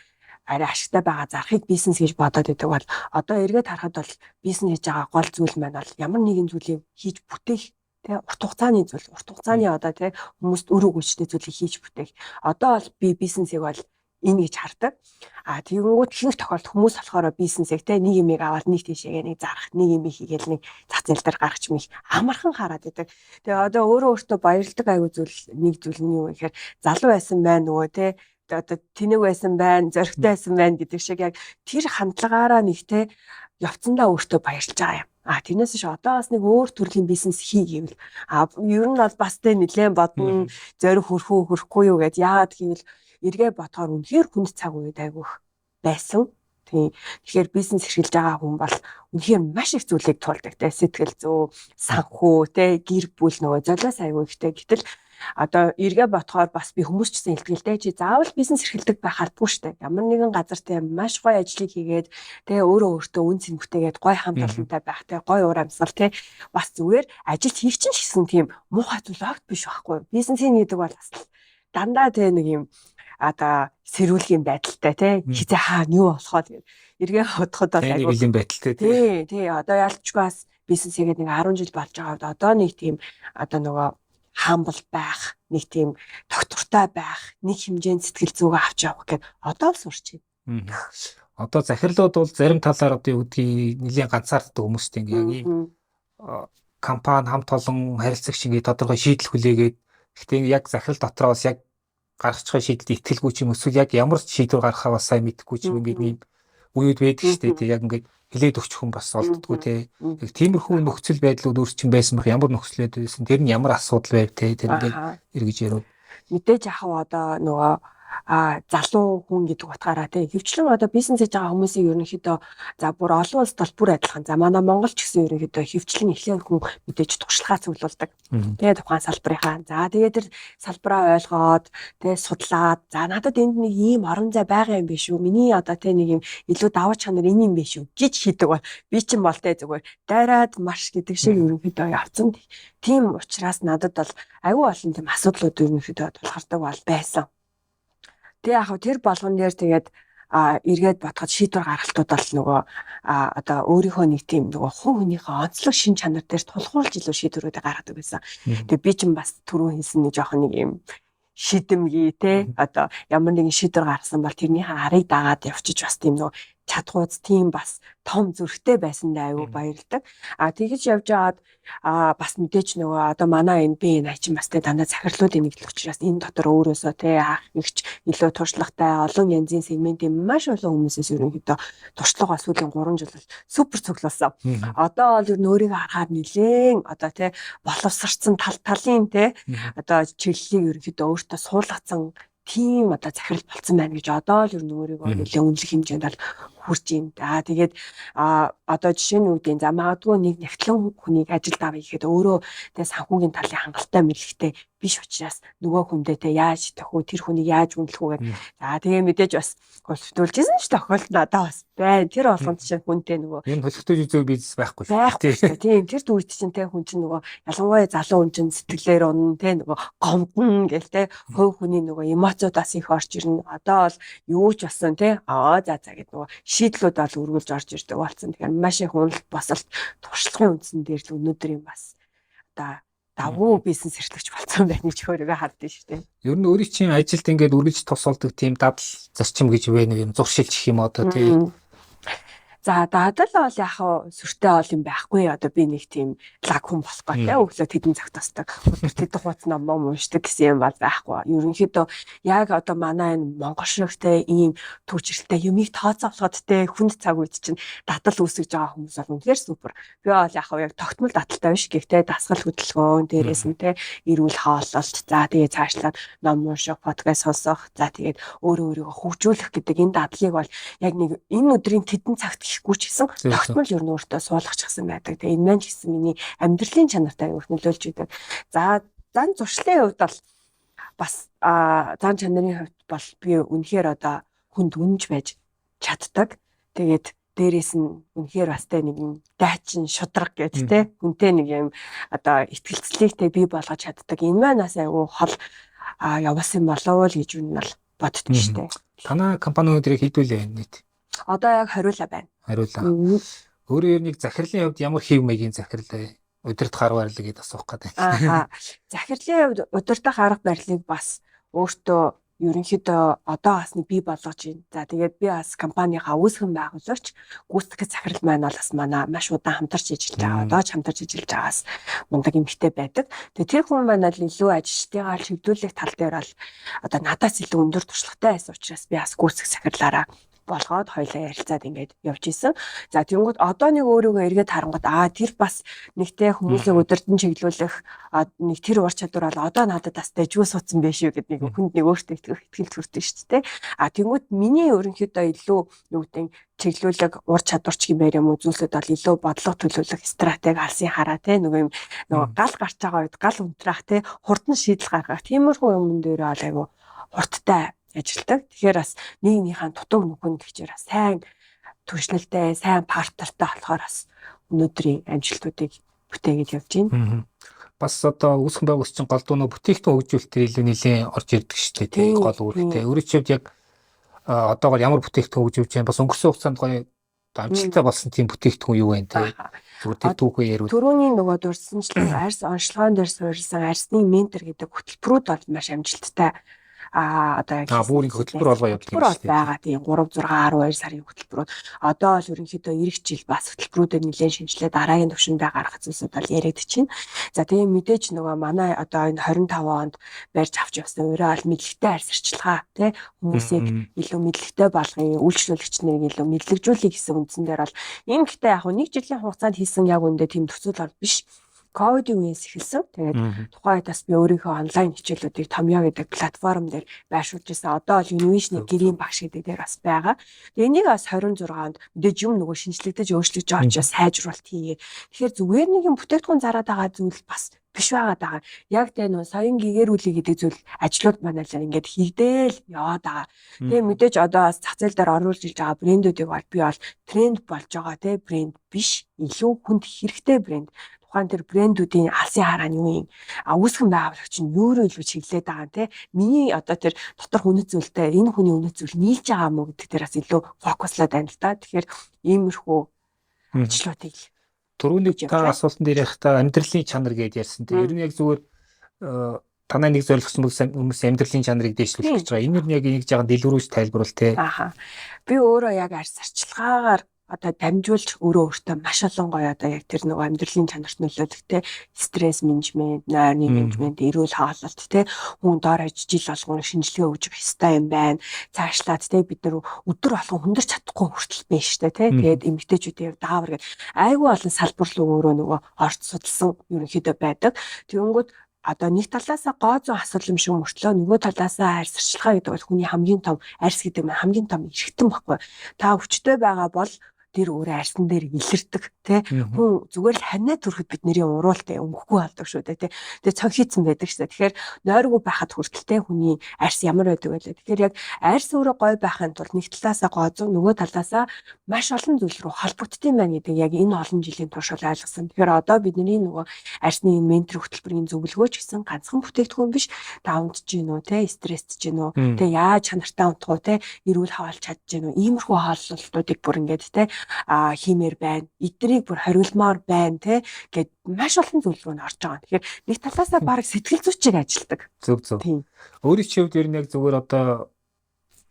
арай ашигтай байгаа зарахыг бизнес гэж бодоод байдаг бол одоо эргээд харахад бол бизнес хийж байгаа гол зүйл маань бол ямар нэгэн зүйлийг хийж бүтээх те, урт хугацааны зүйл, урт хугацааны одоо те хүмүүст үр өгөөжтэй зүйлийг хийж бүтээх. Одоо бол би бизнесийг бол энэ гэж хардаг. А тэгэнгүүт ихэнх тохиолдолд хүмүүс болохоор бизнесийг те нэг юмыг аваад нэг тийшээгээ нэг зарах, нэг юм хийгээл нэг зах зээл дээр гаргах юм их амархан хараад байдаг. Тэгээ одоо өөрөө өөртөө баярладаг аягүй зүйл нэг зүйл нь юу гэхээр залуу байсан байна нөгөө те, одоо тэнэг байсан байна, зоригтой байсан байна гэдэг шиг яг тэр хандлагаараа нэг те явцандаа өөртөө баярлж байгаа юм. А тэрнээс биш одоо бас нэг өөр төрлийн бизнес хий гэвэл ер нь бол бас тэ нэлээд бодно, зориг хөрхөө хөрөхгүй юу гэд. Яагаад гэвэл эргээ бодохоор үнэхээр хүнд цаг үед айгүйх байсан. Тийм. Тэгэхээр бизнес эрхэлж байгаа хүн бол үнэхээр маш их зүйлийг туулдаг те, сэтгэл зүй, санхүү те, гэр бүл, нөгөө золиос айгүй ихтэй. Гэтэл одоо эргээ бодохоор бас би хүмүүс ч гэсэн хэлдэг л дээ. Чи заавал бизнес эрхэлдэг байх албагүй штэ. Ямар нэгэн газар те маш гоё ажлыг хийгээд те, өөрөө өөртөө үн цэн бүтээгээд, гоё хамт олонтой байх те, гоё уур амьсгал те, бас зүгээр ажил хийх чинь ч гэсэн тийм муухай зүйл огт биш байхгүй. Бизнес хийн гэдэг бол бас дандаа те нэг юм одоо сэрүүлгийн байдалтай те, хизээ хаа юу болохоо тэгээд эргээ бодоход бол айгүй юм байдалтай. Тий, тий, одоо ялчгүй бас бизнес хийгээд нэг 10 жил болж байгаа. Одоо нэг тийм одоо нөгөө humble байх, нэг тийм тогтвортой байх, нэг хэмжээнд сэтгэл зүгээ авч явах гэд одоо л сурч байна. Одоо захирлууд бол зарим талаар одоо юу гэдгийг нэлийн ганцаарддаг хүмүүстэй ингээ яг ийм компани хамт олон харилцагч ингээ тодорхой шийдэл хүлээгээд, гэхдээ яг захирал дотроо бас яг гаргах шийдэлд итгэлгүй ч юм эсвэл яг ямар шийдвэр гаргахаа бас сайн мэдэхгүй ч юм, ингээд ийм үеуд байдаг шүү дээ. Яг ингээд хилээд өгчих хүн бас олддоггүй те. Яг тиймэрхүү нөхцөл байдлууд өөр чинь байсан байх, ямар нөхцөл байдал байсан, тэр нь ямар асуудал байв те, тэр ингээд эргэж ярив. Мэдээж яг одоо нөгөө залуу хүн гэдэг утгаараа тий хөвчлэн одоо бизнес хийж байгаа хүмүүсийн ерөнхийдөө за бүр олон улсад бол бүр адилхан. За манай Монгол ч гэсэн ерөнхийдөө хөвчлэн эхлэн хүн мэдээж туршлагаа цуглуулдаг. Тэгээ тухайн салбарынхаа. За тэгээ тэр салбараа ойлгоод тэгээ судлаад за надад энд нэг ийм орон зай байгаа юм биш үү? Миний одоо тий нэг юм илүү давуу чанар энэ юм биш үү гэж хийдэг бол би чинь бол тий зүгээр дайраад марш гэдэг шиг ерөнхийдөө явцсан. Тийм учраас надад бол аюу олон тийм асуудлууд ерөнхийдөө тулгардаг бол байсан. Тэгээ яг тэр болгон дээр тэгээд эргээд бодоход шийдвэр гаргалтууд бол нөгөө одоо өөрийнхөө нэг тийм нөгөө хувь хүнийхээ онцлог шин чанар дээр тулгуурлаж илүү шийдвэрүүдийг гаргадаг байсан. Тэгээ би чинь бас түрүү хэлсэн нэг жоохон нэг юм шидэмгий те одоо ямар нэгэн шийдвэр гаргасан бол тэрнийхээ арыг дагаад явчих бас тийм нөгөө чадхуйц тийм бас том зүрхтэй байсандаа аюу баярлдаг. А тэгэж явж байгаад бас мэдээч нөгөө одоо манай энэ би энэ чинь бас те дандаа захирлуудын нэгдэл учраас энэ дотор өөрөөсөө те ах ихч илүү туршлагатай олон янзын сегментийн маш олон хүмүүсээс ерөнхийдөө туршлага сүүлийн 3 жил бол супер цуглуулсан. Одоо бол ер нь өөрийгөө харахаар нэлээн одоо те боловсрцсан тал талын те одоо чиглэлийг ерөнхийдөө өөртөө суулгацсан тийм одоо захирал болцсон байна гэж одоо л ер нь өөрийгөө нэлээд үнэлэх хэмжээнд бол хүрч байна. За тэгээд одоо жишээ нь үүдийн за магадгүй нэг нягтлан хүнийг ажилд авъя гэхэд өөрөө тэгээ санхүүгийн талын хангалттай мэдлэгтэй биш учраас нөгөө хүндээ те яаж итгэх үү, тэр хүнийг яаж үнэлэх үү гэдэг. За тэгээ мэдээж бас хөлтүүлжсэн ч тохиолдол надад бас байна. Тэр болгонд чинь хүнтэй нөгөө энэ хөлтөж үзүү бизнес байхгүй шүү. Тийм тэр үед чинь те хүн чинь нөгөө ялангуяа залуу хүн чинь сэтгэлээр унна те нөгөө гомдно гэл те хувь хүний нөгөө эмоцуудаас их орж ирнэ. Одоо бол юу ч болсон те аа за за гэд нөгөө шийдлүүд бол үргэлж орж ирдэг болсон. Тэгэхээр маш их уналт босолт туршлагын үндсэн дээр л өнөөдөр юм бас одоо давуу бизнес эрхлэгч болсон байна гэж өөрийгөө хардсан шүү дээ. Ер нь өөрийн чинь ажилд ингээд үргэлж тусалдаг тийм дадал зарчим гэж вэ, нэг юм зуршилж юм одоо тий. За дадал бол яг сүртэй ол юм байхгүй. Одоо би нэг тийм лаг хүн болох гоо те өглөө тэдэн цагт тусдаг. Өдөр тэдэн хуудас ном уншдаг гэсэн юм бол байхгүй. Ерөнхийдөө яг одоо манай энэ Монгол шигтэй ийм түүчрэлтэй юмыг тооцоолоход те хүнд цаг үед чинь дадал үүсгэж байгаа хүмүүс бол үнэхээр супер. Би бол яг яг тогтмол дадалтай биш, гэхдээ дасгал хөдөлгөөн дээрээс нь те эрүүл хооллолт, за тэгээ цаашлаад ном унших, подкаст сонсох, за тэгээд өөрөө өөрийгөө хөгжүүлэх гэдэг энэ дадлыг бол яг нэг энэ өдрийн тэдэн цагт гэхгүй ч гэсэн тогтмол ер нь өөртөө суулгачихсан байдаг. Тэгээ энэ маань ч гэсэн миний амьдралын чанартай аюул нөлөөлж идэг. За зан зуршлын хувьд бол бас зан чанарын хувьд бол би үнэхээр одоо хүнд үнж байж чаддаг. Тэгээд дээрээс нь үнэхээр бас тэ нэг юм дайчин шудраг гэд тэ хүнтэй нэг юм одоо итгэлцлийг тэ бий болгож чаддаг. Энэ маань бас аюул хол явуулсан болов уу гэж юу нь бол боддоо штэ. Танай компани өнөөдөр хэдүүлээ нийт? Одоо яг 20 байна. 20. Өөрөө ер нь захирлын хувьд ямар хэв маягийн захирал вэ? Удирдах арга барилыг гэдээ асуух гэдэг. Аа. Захирлын хувьд удирдах арга барилыг бас өөртөө ерөнхийдөө одоо бас нэг бий болгож байна. За тэгээд би бас компанийнхаа үүсгэн байгуулагч, гүйцэтгэх захирал маань бол бас манай маш удаан хамтарч ажиллаж байгаа. Одоо ч хамтарч ажиллаж байгаас мундаг эмэгтэй байдаг. Тэгээд тэр хүн маань бол илүү ажилчдыгаа чиглүүлэх тал дээр бол одоо надаас илүү өндөр туршлагатай байсан учраас би бас гүйцэтгэх захирлаараа болгоод хоёлаа ярилцаад ингээд явж исэн. За тэгэнгүүт одоо нэг өөрийгөө эргээд харангууд тэр бас нэгтэй хүмүүсийг удирдан чиглүүлэх нэг тэр ур чадвар бол одоо надад бас дэжгүй суудсан байх шүү гэд нэг хүнд нэг өөртөө итгэл төрдөг шүү дээ. А тэгэнгүүт миний ерөнхийдөө илүү юу гэдэг чиглүүлэг ур чадварч гэмээр юм уу зүйлсүүд бол илүү бодлого төлөвлөх стратеги алсын хараа те нөгөө юм нөгөө гал гарч байгаа үед гал унтраах те хурдан шийдэл гаргах тиймэрхүү юмн дээр бол айгу хурдтай ажилладаг. Тэгэхээр бас нийгмийнхаа дутууг нөхөн гэхчээр сайн түвшлэлтэй, сайн партнертай болохоор бас өнөөдрийн амжилтуудыг бүтээгээд явж байна. Бас одоо үүсгэн байгуулагч чинь голдуу нөө бүтээгдэхүүн хөгжүүлэлтээр илүү нэлээд орж ирдэг шүү дээ. Тийм гол үүрэгтэй. Өөрийн чинь яг одоогоор ямар бүтээгдэхүүн хөгжүүлж байна? Бас өнгөрсөн хугацаанд гоё амжилттай болсон тийм бүтээгдэхүүн юу вэ те? Зүгээр тэр түүхээ яриул. Түрүүний нөгөө дурдсанчлан арьс онцлогоон дээр суурилсан арьсны ментор гэдэг хөтөлбөрүүд бол маш амжилттай одоо яг бүр ингэ хөтөлбөр болгоо явдаг юм шүү дээ. Байгаа тийм 3 6 12 сарын хөтөлбөрүүд. Одоо бол ерөнхийдөө эх жил бас хөтөлбөрүүдэд нэлээд шинжилээ дараагийн түвшиндээ гаргах зүйлсүүд бол яригдчихэв. За тийм мэдээж нөгөө манай одоо энэ 25 онд барьж авч явсан өөрөө бол мэдлэгтэй арьс арчилгаа тий хүмүүсийг илүү мэдлэгтэй болгоё, үйлчлүүлэгч нарыг илүү мэдлэгжүүлэе гэсэн үндсэн дээр бол энэ гэхдээ яг нэг жилийн хугацаанд хийсэн яг үндэ тийм төсөөл бол биш. Ковидын үеэс эхэлсэн. Тэгээд тухайн үед бас би өөрийнхөө онлайн хичээлүүдийг Томьёо гэдэг платформ дээр байршуулж ирсэн. Одоо бол Innovation-ы гэрийн багш гэдэг дээр бас байгаа. Тэгээд энийг бас 26 онд мэдээж юм нөгөө шинжлэгдэж өөрчлөгдөж байгаа учраас сайжруулалт хийгээд. Тэгэхээр зүгээр нэг юм бүтээгдэхүүн зараад байгаа зүйл бас биш байгаад байгаа. Яг тэ нөө соён гэгэрүүлээ гэдэг зүйл ажлууд манай л ингээд хийгдээл яваад байгаа. Тэгээ мэдээж одоо бас зах зээл дээр оруулж ирж байгаа брэндүүдийг бол би бол тренд болж байгаа те брэнд биш, илүү хүнд хэрэгтэй брэнд. Тухайн тэр брэндүүдийн алсын хараа нь юу юм? А үүсгэн байгуулагч нь юу руу илүү чиглээд байгаа юм те? Миний одоо тэр доторх үнэт зүйлтэй энэ хүний үнэт зүйл нийлж байгаа мó гэдэг дээр бас илүү фокуслаад байна л да. Тэгэхээр иймэрхүү ажлуудыг Түрүүний та асуултан дээр ярихдаа амьдралын чанар гэдээ ярьсан. Тэр ер нь яг зүгээр танай нэг зорилгосон хүмүүс амьдралын чанарыг дээшлүүлэх гэж байгаа. Энэ нь яг энийг жаахан дэлгэрүүлж тайлбарвал те. Аха. Би өөрөө яг арьс арчилгаагаар одоо дамжуулж өөрөө өөртөө маш олон гоё одоо яг тэр нөгөө амьдралын чанарт нөлөөлөх те стресс менежмент, нойрны менежмент, эрүүл хооллолт те хүн дор хаяж жил болгон шинжилгээ өгж явах ёстой юм байна. Цаашлаад те бид нар өдөр болгон хүндэрч чадахгүй хүртэл байна штэ те. Тэгээд эмэгтэйчүүдийн даавар гэдэг айгүй олон салбар руу өөрөө нөгөө орч судалсан ерөнхийдөө байдаг. Тэгэнгүүт одоо нэг талаасаа гоо зүйн асуудал юм шиг мөртлөө нөгөө талаасаа арьс арчилгаа гэдэг бол хүний хамгийн том арьс гэдэг нь хамгийн том эрхтэн баггүй. Та өвчтөй байгаа бол тэр өөрөө арьсан дээр илэрдэг тий. Хүн зүгээр л ханиа төрөхөд бид нэрийн уруултай өнгөхгүй болдог шүү дээ тий. Тэгээ цонхийцсан байдаг шүү дээ. Тэгэхээр нойргүй байхад хүртэл тий хүний арьс ямар байдаг вэ? Тэгэхээр яг арьс өөрөө гой байхын тулд нэг талаасаа гоо зүйн, нөгөө талаасаа маш олон зүйл рүү холбогддог юм байна гэдэг яг энэ олон жилийн турш бол ойлгосон. Тэгэхээр одоо бидний нөгөө арьсны энэ ментор хөтөлбөрийн зөвлөгөө ч гэсэн ганцхан бүтээгдэхүүн биш. Та унтж гин үү те, стрессж гин үү те, яаж чанартай унтах уу те, эрүүл хоолж чадж гин үү, иймэрхүү хооллолтуудыг бүр ингээд те хиймээр байна. Эднийг бүр хоригломоор байна те гэд маш олон зүйл рүү н орж байгаа. Тэгэхээр нэг талаасаа баг сэтгэл зүйчийг ажилтдаг. Зөв зөв. Өөрийн чинь хувьд ер нь яг зүгээр одоо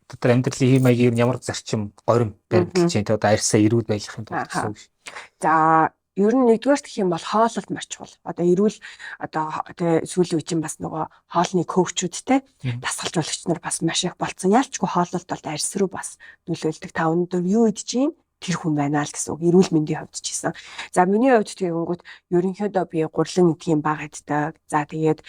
дотор амьдралын хэм маягийн ямар зарчим горим баримталж байна те, одоо арьсаа эрүүл байхын тулд гэсэн үг. За ер нь нэгдүгээр гэх юм бол хооллолт маш чухал. Одоо эрүүл одоо тэ сүүлийн үе чинь бас нөгөө хоолны коучуд те дасгалжуулагч нар бас маш их болцсон. Ялчгүй хооллолт бол арьс руу бас нөлөөлдөг. Та өнөөдөр юу идэж чинь тэр хүн байна л гэсэн үг. Эрүүл мэндийн хувьд ч гэсэн. За миний хувьд тэгэнгүүт ерөнхийдөө би гурлан эдгийн баг иддэг. За тэгээд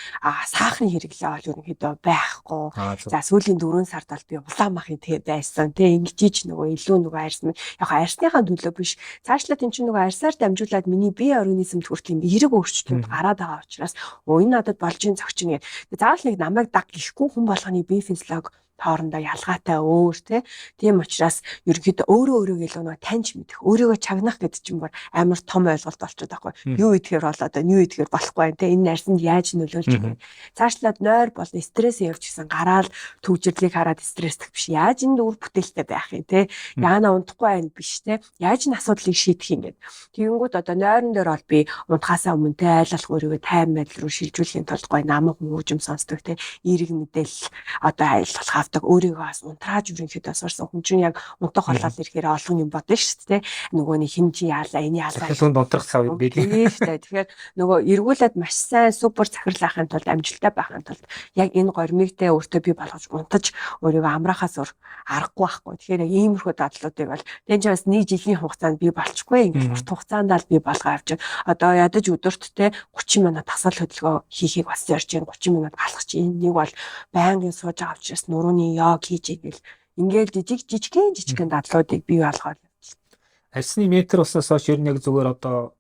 сахарын хэрэглээ бол ерөнхийдөө байхгүй. За сүүлийн 4 сард бол би улаан махын тэ байсан. Тэ ингэж ич нөгөө илүү нөгөө арьс яг арьсныхаа төлөө биш. Цаашлаад эн чинь нөгөө арьсаар дамжуулаад миний бие организмд хүртэл юм эерэг өөрчлөлтүүд гараад байгаа учраас энэ надад болж ин зогч ин гэдэг. Заавал нэг намайг даг гэхгүй хүн болгоны бие физиолог хоорондоо ялгаатай өөр те. Тийм учраас ерөнхийдөө өөрөө өөрийгөө илүү нөгөө таньж мэдэх, өөрийгөө чагнах гэдэг чинь бүр амар том ойлголт болчиход байхгүй. Юу идэхээр бол одоо юу идэхээр болохгүй байх те. Энэ арьсанд яаж нөлөөлж вэ? Цаашлаад нойр бол стресс явж гисэн гараал төвжирлийг хараад стресстэх биш. Яаж энэ үр бүтээлтэй байх юм те. Яана унтахгүй байх биш те. Яаж энэ асуудлыг шийдэх юм гээд. Тэгэнгүүт одоо нойрон дээр бол би унтахаасаа өмнө те айл болох өөрийгөө тайван байдал руу шилжүүлэхийн тулд гой наман хүмүүжим сонсдог те. Эерэг мэдээлэл одоо айл болох авдаг, өөрийгөө бас унтрааж ерөнхийдөө сурсан хүн чинь яг унтах болоод ирэхээр олон юм бодно шүү дээ. Нөгөө нэг хэмжээ яалаа, энэ яалаа. Захирлунд унтрах цав юм билээ. Тийм шүү дээ. Тэгэхээр нөгөө эргүүлээд маш сайн супер захирлахын тулд, амжилттай байхын тулд яг энэ горимыг те өөртөө бий болгож унтаж өөрийгөө амраахаас өөр аргагүй байхгүй. Тэгэхээр яг иймэрхүү дадлуудыг бол тэн чинь бас нэг жилийн хугацаанд бий болчихгүй, ингээд урт хугацаанд л бий болгоо авч. Одоо ядаж өдөрт те 30 минут дасгал хөдөлгөөн хийхийг бас зорж байна. 30 минут алхах чинь нэг бол байнгын сууж байгаа учраас нурууны йог хийж игээл ингээл жижиг жижигэн дадлуудыг бий болгоод. Арьсны метр болсноос хойш ер нь яг зүгээр одоо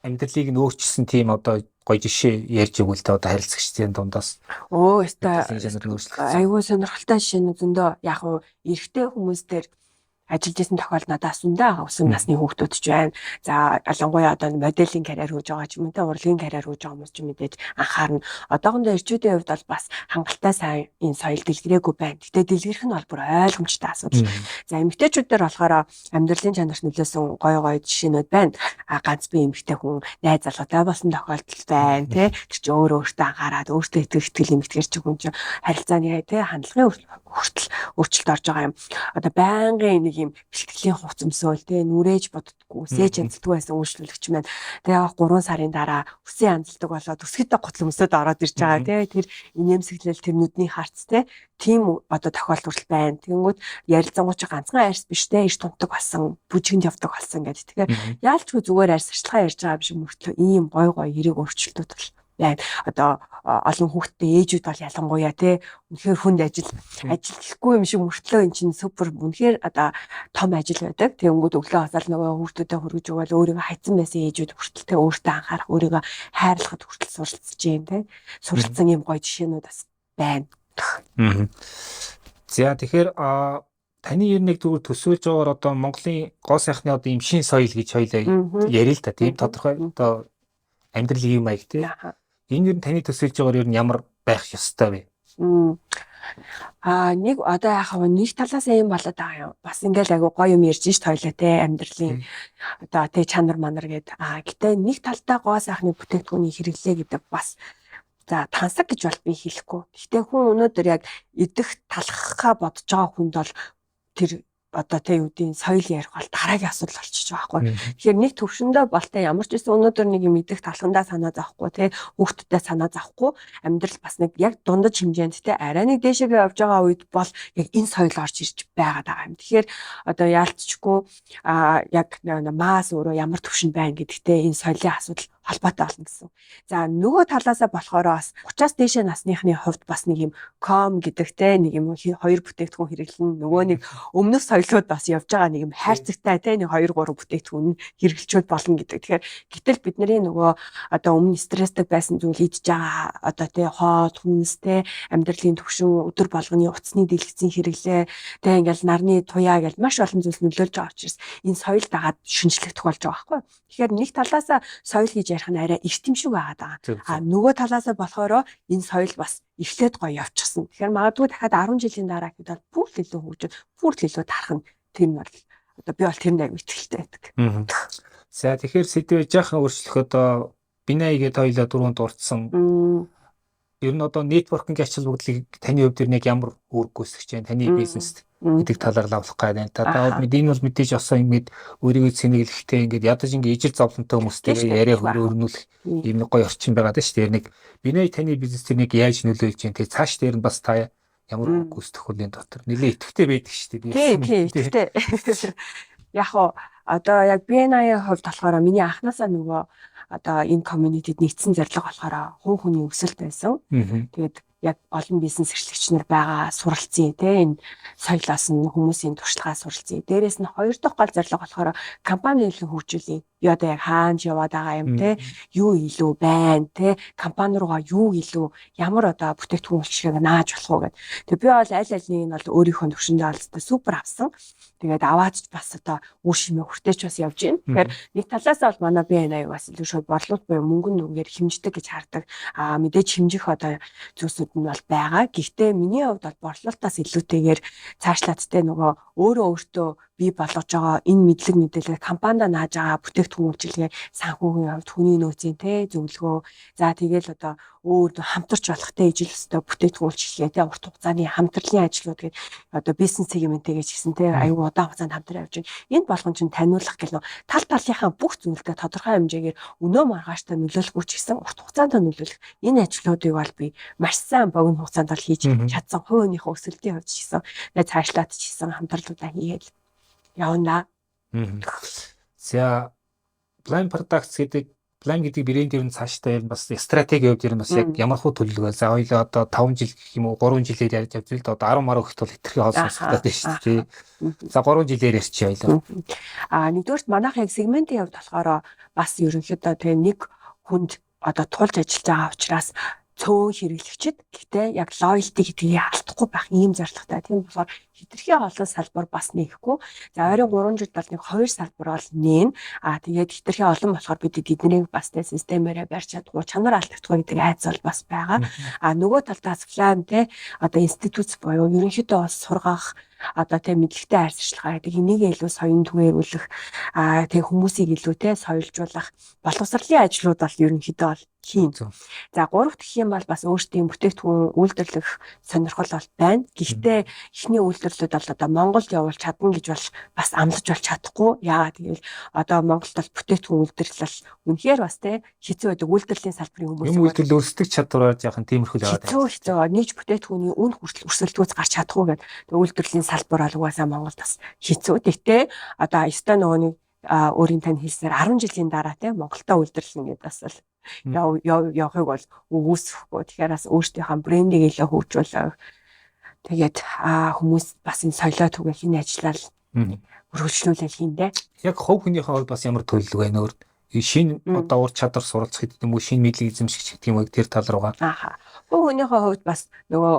амьдралыг нь өөрчилсөн тийм одоо гоё жишээ ярьж өгвөл тэ одоо харилцагчдын дундаас. Өө өстой айгүй сонирхолтой жишээ нь зөндөө яг уу эрэгтэй хүмүүс дээр Ажиллаж исэн тохиолдол надаас зөндөө байгаа, өсвөр насны хүүхдүүд ч байна. За, ялангуяа одоо моделийн карьер хийж байгаа ч юм уу те, урлагийн карьер хийж байгаа хүмүүс ч мэдээж анхаарна. Одоохондоо эрчүүдийн хувьд бол бас хангалттай сайн энэ соёл дэлгэрээгүй байна. Гэтэ дэлгэрэх нь бол бүр ойлгомжтой асуудал. За, эмэгтэйчүүд дээр болохоор амьдралын чанарт нөлөөсөн гоё гоё жишээнүүд байна. А ганц би эмэгтэй хүн найз залуутай болсон тохиолдол байна тий. Тэр чинь өөрөө өөртөө анхаарад, өөртөө итгэх итгэл эмэгтэйгэр чи хүн чинь харилцааны тий хандлагын хүртэл өөрчлөлт орж байгаа юм. Одоо байнгын нэг юм бэлтгэлийн хувц өмсөөл тий, нүрээж боддггүй, үсээж янзлдаггүй байсан үйлчлүүлэгч маань тэгээ 3 сарын дараа үсээ янзлдаг болоод өсгөдөө гутал өмсөд ороод ирж байгаа тий. Тэр инээмсэглэл, тэр нүдний харц тий, тийм одоо тохиолдол хүртэл байна. Тэгэнгүүт ярилцангуй чи ганцхан арьс биш те, эрт унтдаг болсон, бүжгэнд явдаг болсон гэдэг. Тэгэхээр яалчгүй зүгээр арьс арчилгаа ярьж байгаа юм шиг мөртлөө ийм гой гой эерэг өөрчлөлтүүд бол байна. Одоо олон хүүхэдтэй ээжүүд бол ялангуяа те, үнэхээр хүнд ажил ажиллахгүй юм шиг мөртлөө эн чинь супер үнэхээр одоо том ажил байдаг. Тэгэнгүүт өглөө хасаал нөгөө хүүхдүүдэд хүргэж өгөөл өөрийгөө хайцсан байсан ээжүүд хүртэл те, өөртөө анхаарах, өөрийгөө хайрлахад хүртэл суралцж юм те. Суралцсан юм гоё жишээнүүд бас байна. За, тэгэхээр таны ер нь нэг зүгээр төсөөлж байгаагаар одоо Монголын гоо сайхны одоо юм шин соёл гэж хоёлаа яриа л та, тийм тодорхой одоо амьдрал юм маяг тий. Энэ ер нь таны төсөөлж байгаагаар ер нь ямар байх ёстой вэ? Аа, нэг одоо яхаа нэг талаас юм болоод байгаа юм. Бас ингээл айгу гоё юм ярьж ш тойлоо те, амьдралын одоо те чанар манар гэд. Аа, гэтээ нэг талдаа гоо сайхны бүтээгдэхүүний хэрэглээ гэдэг бас за тансаг гэж бол би хэлэхгүй. Гэхдээ хүн өнөөдөр яг идэх талхахаа бодож байгаа хүнд бол тэр одоо тэ юу гэдгийг соёл ярих бол дараагийн асуудал болчихж байгаа байхгүй. Тэгэхээр нэг төвшөндөө болтой ямар ч байсан өнөөдөр нэг юм идэх талхандаа санаа зовхгүй те, хүүхдүүдэд санаа зовхгүй, амьдрал бас нэг яг дундаж хэмжээнд те, арай нэг дээшээгээ явж байгаа үед бол яг энэ соёл орж ирж байгаад байгаа юм. Тэгэхээр одоо яалтчгүй а яг маас өөрөө ямар төвшөнд байна гэдэгтэй энэ соёлын асуудал холбоотой болно гэсэн. За, нөгөө талаасаа болохоор бас 30-аас дээшээ насныхны хувьд бас нэг юм ком гэдэгтэй нэг юм хоёр бүтээгдэхүүн хэрэглэн, нөгөө нэг өмнөх соёлууд бас явж байгаа нэг юм хайрцагтай те, нэг 2 3 бүтээгдэхүүн хэрэглэчүүд болно гэдэг. Тэгэхээр гэтэл бидний нөгөө одоо өмнө стресстэй байсан зүйл идж байгаа одоо те, хоол хүнс те, амьдралын түвшин, өдөр болгоны утасны дэлгэцийн хэрэглээ те, ингээл нарны туяа гэл маш олон зүйлс нөлөөлж байгаа учраас энэ соёл дагаад шинжлэгдэх болж байгаа байхгүй. Тэгэхээр нэг талаасаа соёл гэж ярих нь арай эрт юм шиг байгаад байгаа. А нөгөө талаасаа болохоор энэ соёл бас эхлээд гоё явчихсан. Тэгэхээр магадгүй дахиад 10 жилийн дараа гэхэд бол бүр л илүү хөгжиж, бүр л илүү тархна. Тэр нь бол одоо би бол тэрэнд аягүй итгэлтэй байдаг. За, тэгэхээр сэдвээ жаахан өөрчлөхөд BNI гээд хоёлаа дөрөнд дурдсан. Ер нь одоо networking ач холбогдлыг таны хувьд нэг ямар үүрэг гүйцэтгэж байна таны бизнест гэдэг талаар лавлах гай байна. Та энэ бол мэдээж осоо ингээд өөрийгөө цэнэглэхтэй, ингээд ядаж ингээд ижил зовлонтой хүмүүстэйгээ яриа өрнүүлэх ийм нэг гоё орчин байгаа даа шүү дээ. Нэг BNI таны бизнес тэр нэг яаж нөлөөлж байна? Тэгээ цааш дээр нь бас та ямар үүрэг гүйцэтгэх вэ дотор нэлээ идэвхтэй байдаг шүү дээ. Тий, тий, идэвхтэй. Яг уу одоо яг BNI-ийн хувьд болохоор миний анханасаа нөгөө одоо энэ community-д нэгдсэн зорилго болохоор хүн хүний өсөлт байсан. Тэгээд яг олон бизнес эрхлэгч нар байгаа, суралцъя те, энэ соёлоос нь хүмүүсийн туршлагаас суралцъя. Дээрээс нь хоёр дахь гол зорилго болохоор компани илүү хөгжүүлье. Би одоо яг хаана яваад байгаа юм те, юу илүү байна те, компани руугаа юу илүү ямар одоо бүтээгдэхүүн үйлчилгээг нааж болох уу гэд. Тэгээ би бол аль аль нэг нь бол өөрийнхөө төвшөндөө олцтой супер авсан. Тэгээд аваад ч бас одоо үр шимээ хүртээч бас явж байна. Тэгэхээр нэг талаасаа бол манай BNI бас илүү шууд борлуулалт буюу мөнгөн нүгээр хэмждэг гэж хардаг. Аа, мэдээж хэмжих одоо зүйлсүүд нь бол байгаа. Гэхдээ миний хувьд бол борлуулалтаас илүүтэйгээр цаашлаад те, нөгөө өөрөө өөртөө бий болгож байгаа энэ мэдлэг мэдээлэл, компанида нааж байгаа бүтээгдэхүүн үйлчилгээ, санхүүгийн хувьд хүний нөөцийн те зөвлөгөө, за тэгэл одоо өөр хамтарч болох те, ижил өстой бүтээгдэхүүн үйлчилгээ те, урт хугацааны хамтралын ажлууд гэдэг одоо бизнес сегменттэйгээ ч гэсэн те, аюу удаан хугацаанд хамтран явж байна. Энэ болгон чинь таниулах гэл нөө тал талынхаа бүх зүйлдээ тодорхой хэмжээгээр өнөө маргааштай нөлөөлөхгүй ч гэсэн урт хугацаанд нөлөөлөх энэ ажлуудыг бол би маш сайн богино хугацаанд бол хийж чадсан. Хувь хүнийхээ өсөлтийн хувьд ч гэсэн цаашлаад ч гэсэн хамтралуудаа хийгээл явна. За, Blind Products гэдэг Blind гэдэг брэнд ер нь цаашдаа ер нь бас стратегийн хувьд ер нь бас яг ямар хуу төлөвлөгөө. За, хоёлаа одоо 5 жил гэх юм уу, 3 жилээр ярьж явж л да, одоо 10 маруу гэхэд бол хэтэрхий хоол сонсогдоод байна шүү дээ. За, 3 жилээр ярьчих хоёлаа. Аа, нэгдүгээрт манайх яг сегментийн хувьд болохоор бас ерөнхийдөө тэгээ нэг хүнд одоо тулж ажиллаж байгаа учраас цөөн хэрэглэгчид, гэхдээ яг loyalty гэдгийг алдахгүй байх ийм зорилготой. Тийм болохоор Хэтэрхий олон салбар бас нээхгүй. За ойрын 3 жилд бол нэг 2 салбар бол нээн. Тэгээд хэтэрхий олон болохоор бид эднийг бас тэ системээрээ барьж чадахгүй, чанар алдагдахгүй гэдэг айц бол бас байгаа. Нөгөө талдаа Flam те одоо институт буюу ерөнхийдөө бас сургах одоо тэ мэдлэгтэй арьсчлага гэдэг энийг илүү соён түгээрүүлэх, тэг хүмүүсийг илүү те соёлжуулах боловсролын ажлууд бол ерөнхийдөө бол хийн. За гуравт гэх юм бол бас өөрсдийн бүтээгдэхүүн үйлдвэрлэх сонирхол бол байна. Гэхдээ эхний үйлдвэрлэлүүд бол одоо Монголд явуулж чадна гэж бол бас амлаж бол чадахгүй. Яагаад гэвэл одоо Монголд бол бүтээгдэхүүн үйлдвэрлэл үнэхээр бас те хэцүү байдаг. Үйлдвэрлэлийн салбарын хүмүүс юм үйлдвэрлэл өрсөлдөх чадвараар яахан тиймэрхүү л яваад байна. Хэцүү. Нийт бүтээгдэхүүний үн хүртэл өрсөлдөхөөс гарч чадахгүй гэдэг. Үйлдвэрлэлийн салбар бол угаасаа Монголд бас хэцүү. Гэхдээ одоо ёстой нөгөө нэг өөрийн тань хэлснээр 10 жилийн дараа те Монголдо үйлдвэрлэнэ гэдэг бас л явахыг бол үгүйсэхгүй. Тэгэхээр бас өөрсдийнхөө брендийг илүү хөгжүүлэх. Тэгээд хүмүүс бас энэ соёлоо түгээх энэ ажиллал өргөжлүүлэл хийндэ. Яг хувь хүнийхээ хувьд бас ямар төлөвлөгөө байна өөр? Шинэ одоо ур чадвар суралцах гэдэг юм уу, шинэ мэдлэг эзэмших гэдэг юм уу тэр тал руугаа. Ааха. Хувь хүнийхээ хувьд бас нөгөө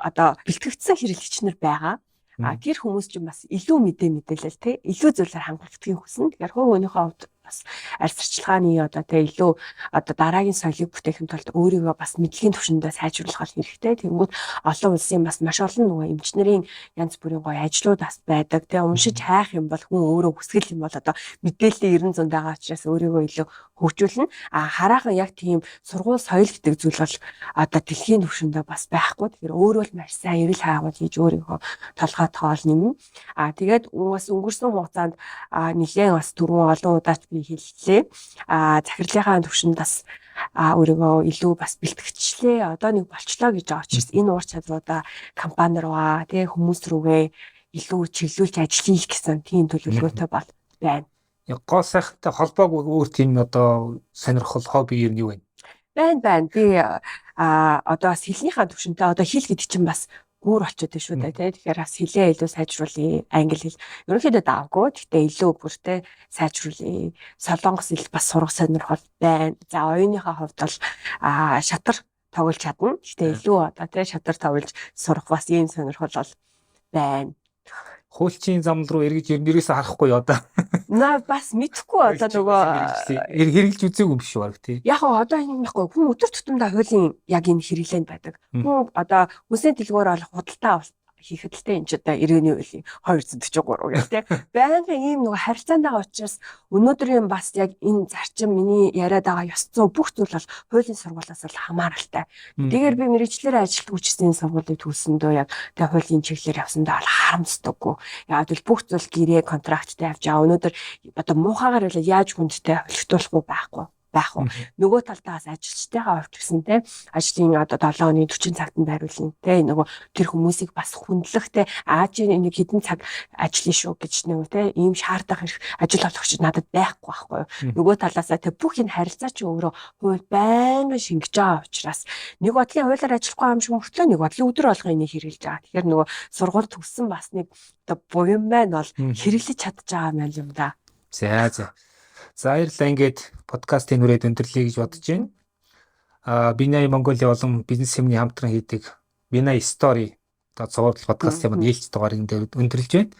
одоо бэлтгэгдсэн хэрэглэгч нар байгаа. Тэр хүмүүс чинь бас илүү мэдээлэл те илүү зүйлээр хангагдахыг хүснэ. Тэгэхээр хувь хүнийхээ хувьд бас арьс арчилгааны одоо те илүү одоо дараагийн соёлыг бүтээхин тулд өөрийгөө бас мэдлэгийн түвшиндээ сайжруулах хэрэгтэй. Тэнгүүд олон улсын бас маш олон нөгөө эмчнэрийн янз бүрийн гоё ажлууд бас байдаг. Те уншиж хайх юм бол хүн өөрөө хүсгэл юм бол одоо мэдээллийн 90 зунд байгаа учраас өөрийгөө илүү хөгжүүлнэ. Хараахан яг тийм сургууль соёл гэдэг зүйл бол одоо дэлхийн түвшиндээ бас байхгүй. Тэгэхээр өөрөө л маш сайн эрэл хайгуул хийж өөрийгөө толгой тоол нэмнэ. Тэгээд бас өнгөрсөн хугацаанд нэлээд бас түрүүн олон удаач би хэллээ. Захирлынхаа түвшинд бас өөрийгөө илүү бас бэлтгэжлээ. Одоо нэг болчлоо гэж байгаа учраас энэ ур чадруудаа компани руугаа тэгээ хүмүүс рүүгээ илүү чиглүүлж ажиллая гэсэн тийм төлөвлөгөөтэй бол байна. Гол сайхантай холбоогүй өөр тийм одоо сонирхол, хобби юм юу вэ? Байна. Би одоо бас хэлнийхээ түвшинтэй одоо хэл гэдэг чинь бас гүр болчиход байна шүү дээ тий. Тэгэхээр бас хэлээ илүү сайжруулъя. Англи хэл ерөнхийдөө давгүй. Гэхдээ илүү бүртэй сайжруулъя. Солонгос хэл бас сурах сонирхол байна. За оюуныхаа хувьд бол шатар тоглож чадна. Гэхдээ илүү одоо тий шатар тоглож сурах бас ийм сонирхол бол байна. Хуульчийн зам руу эргэж ерөөсөө харахгүй одоо. Наа бас мэдэхгүй одоо нөгөө хэрэгжилж үзээгүй юм биш үү баг тий. Яг одоо юм байхгүй хүн өдөр тутамдаа хуулийн яг энэ хэрэглээнд байдаг. Хүн одоо хүнсний дэлгүүр олох худалдаа авалт хийхэд л тэ энэ ч одоо иргэний хуулийн 243 гэх тэ. Байнгын ийм нөгөө харилцаанд байгаа учраас өнөөдрийн бас яг энэ зарчим миний яриад байгаа ёс зүй бүх зүйл бол хуулийн сургуулиас бол хамааралтай. Тэгэхээр би мэрэгчлэрээ ажилтгүй ч гэсэн сургуулийг төгссөндөө яг тэ хуулийн чиглэлээр явсандаа бол харамсдаггүй. Яг л бүх зүйл гэрээ контракттай авч байгаа. Өнөөдөр одоо муухайгаар яаж хүндтэй холигдуулахгүй байхгүй байх уу. Нөгөө талдаа бас ажилчдынхаа хувьд гэсэн те ажлын одоо 7 өдрийн 40 цагт нь байруулна те нөгөө тэр хүмүүсийг бас хүндлэх те аа чи нэг хэдэн цаг ажиллана шүү гэж нөгөө те ийм шаардах хэрэг ажил олгогч надад байхгүй байхгүй юу. Нөгөө талаасаа те бүх энэ харилцаа чи өөрөө хууль байнгын шингэж байгаа учраас нэг бодлын хуулиар ажиллахгүй юм шиг мөртлөө нэг бодлын өдөр болгон энийг хэрэглэж байгаа. Тэгэхээр нөгөө сургууль төгссөн бас нэг одоо буян маань бол хэрэглэж чадж байгаа юм юм да. За за. За баярлалаа, ингээд подкастын нүрээд өндөрлөе гэж бодож байна. Binay Mongolia болон бизнес хэмний хамтран хийдэг Binay Story одоо цуврал подкастын маань ээлж дугаарыг дээр өндөрлөж байна.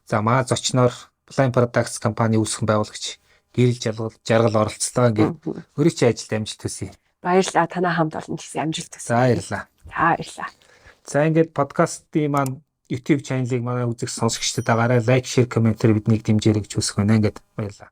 За маа зочноор Blind Products компани үүсгэн байгуулагч Гэрэл Жаргал оролцлоо. Ингээд өөрийн чинь ажилд амжилт хүсье. Баярлалаа. Танай хамт олон гэсэн амжилт хүсье. За баярлалаа. За баярлалаа. За ингээд подкастын маань YouTube channel-ыг манай үзэх сонсогчдод дагаарай. Лайк, share, комментээр биднийг дэмжээрэй гэж хүсэх байна. Ингээд баярлалаа.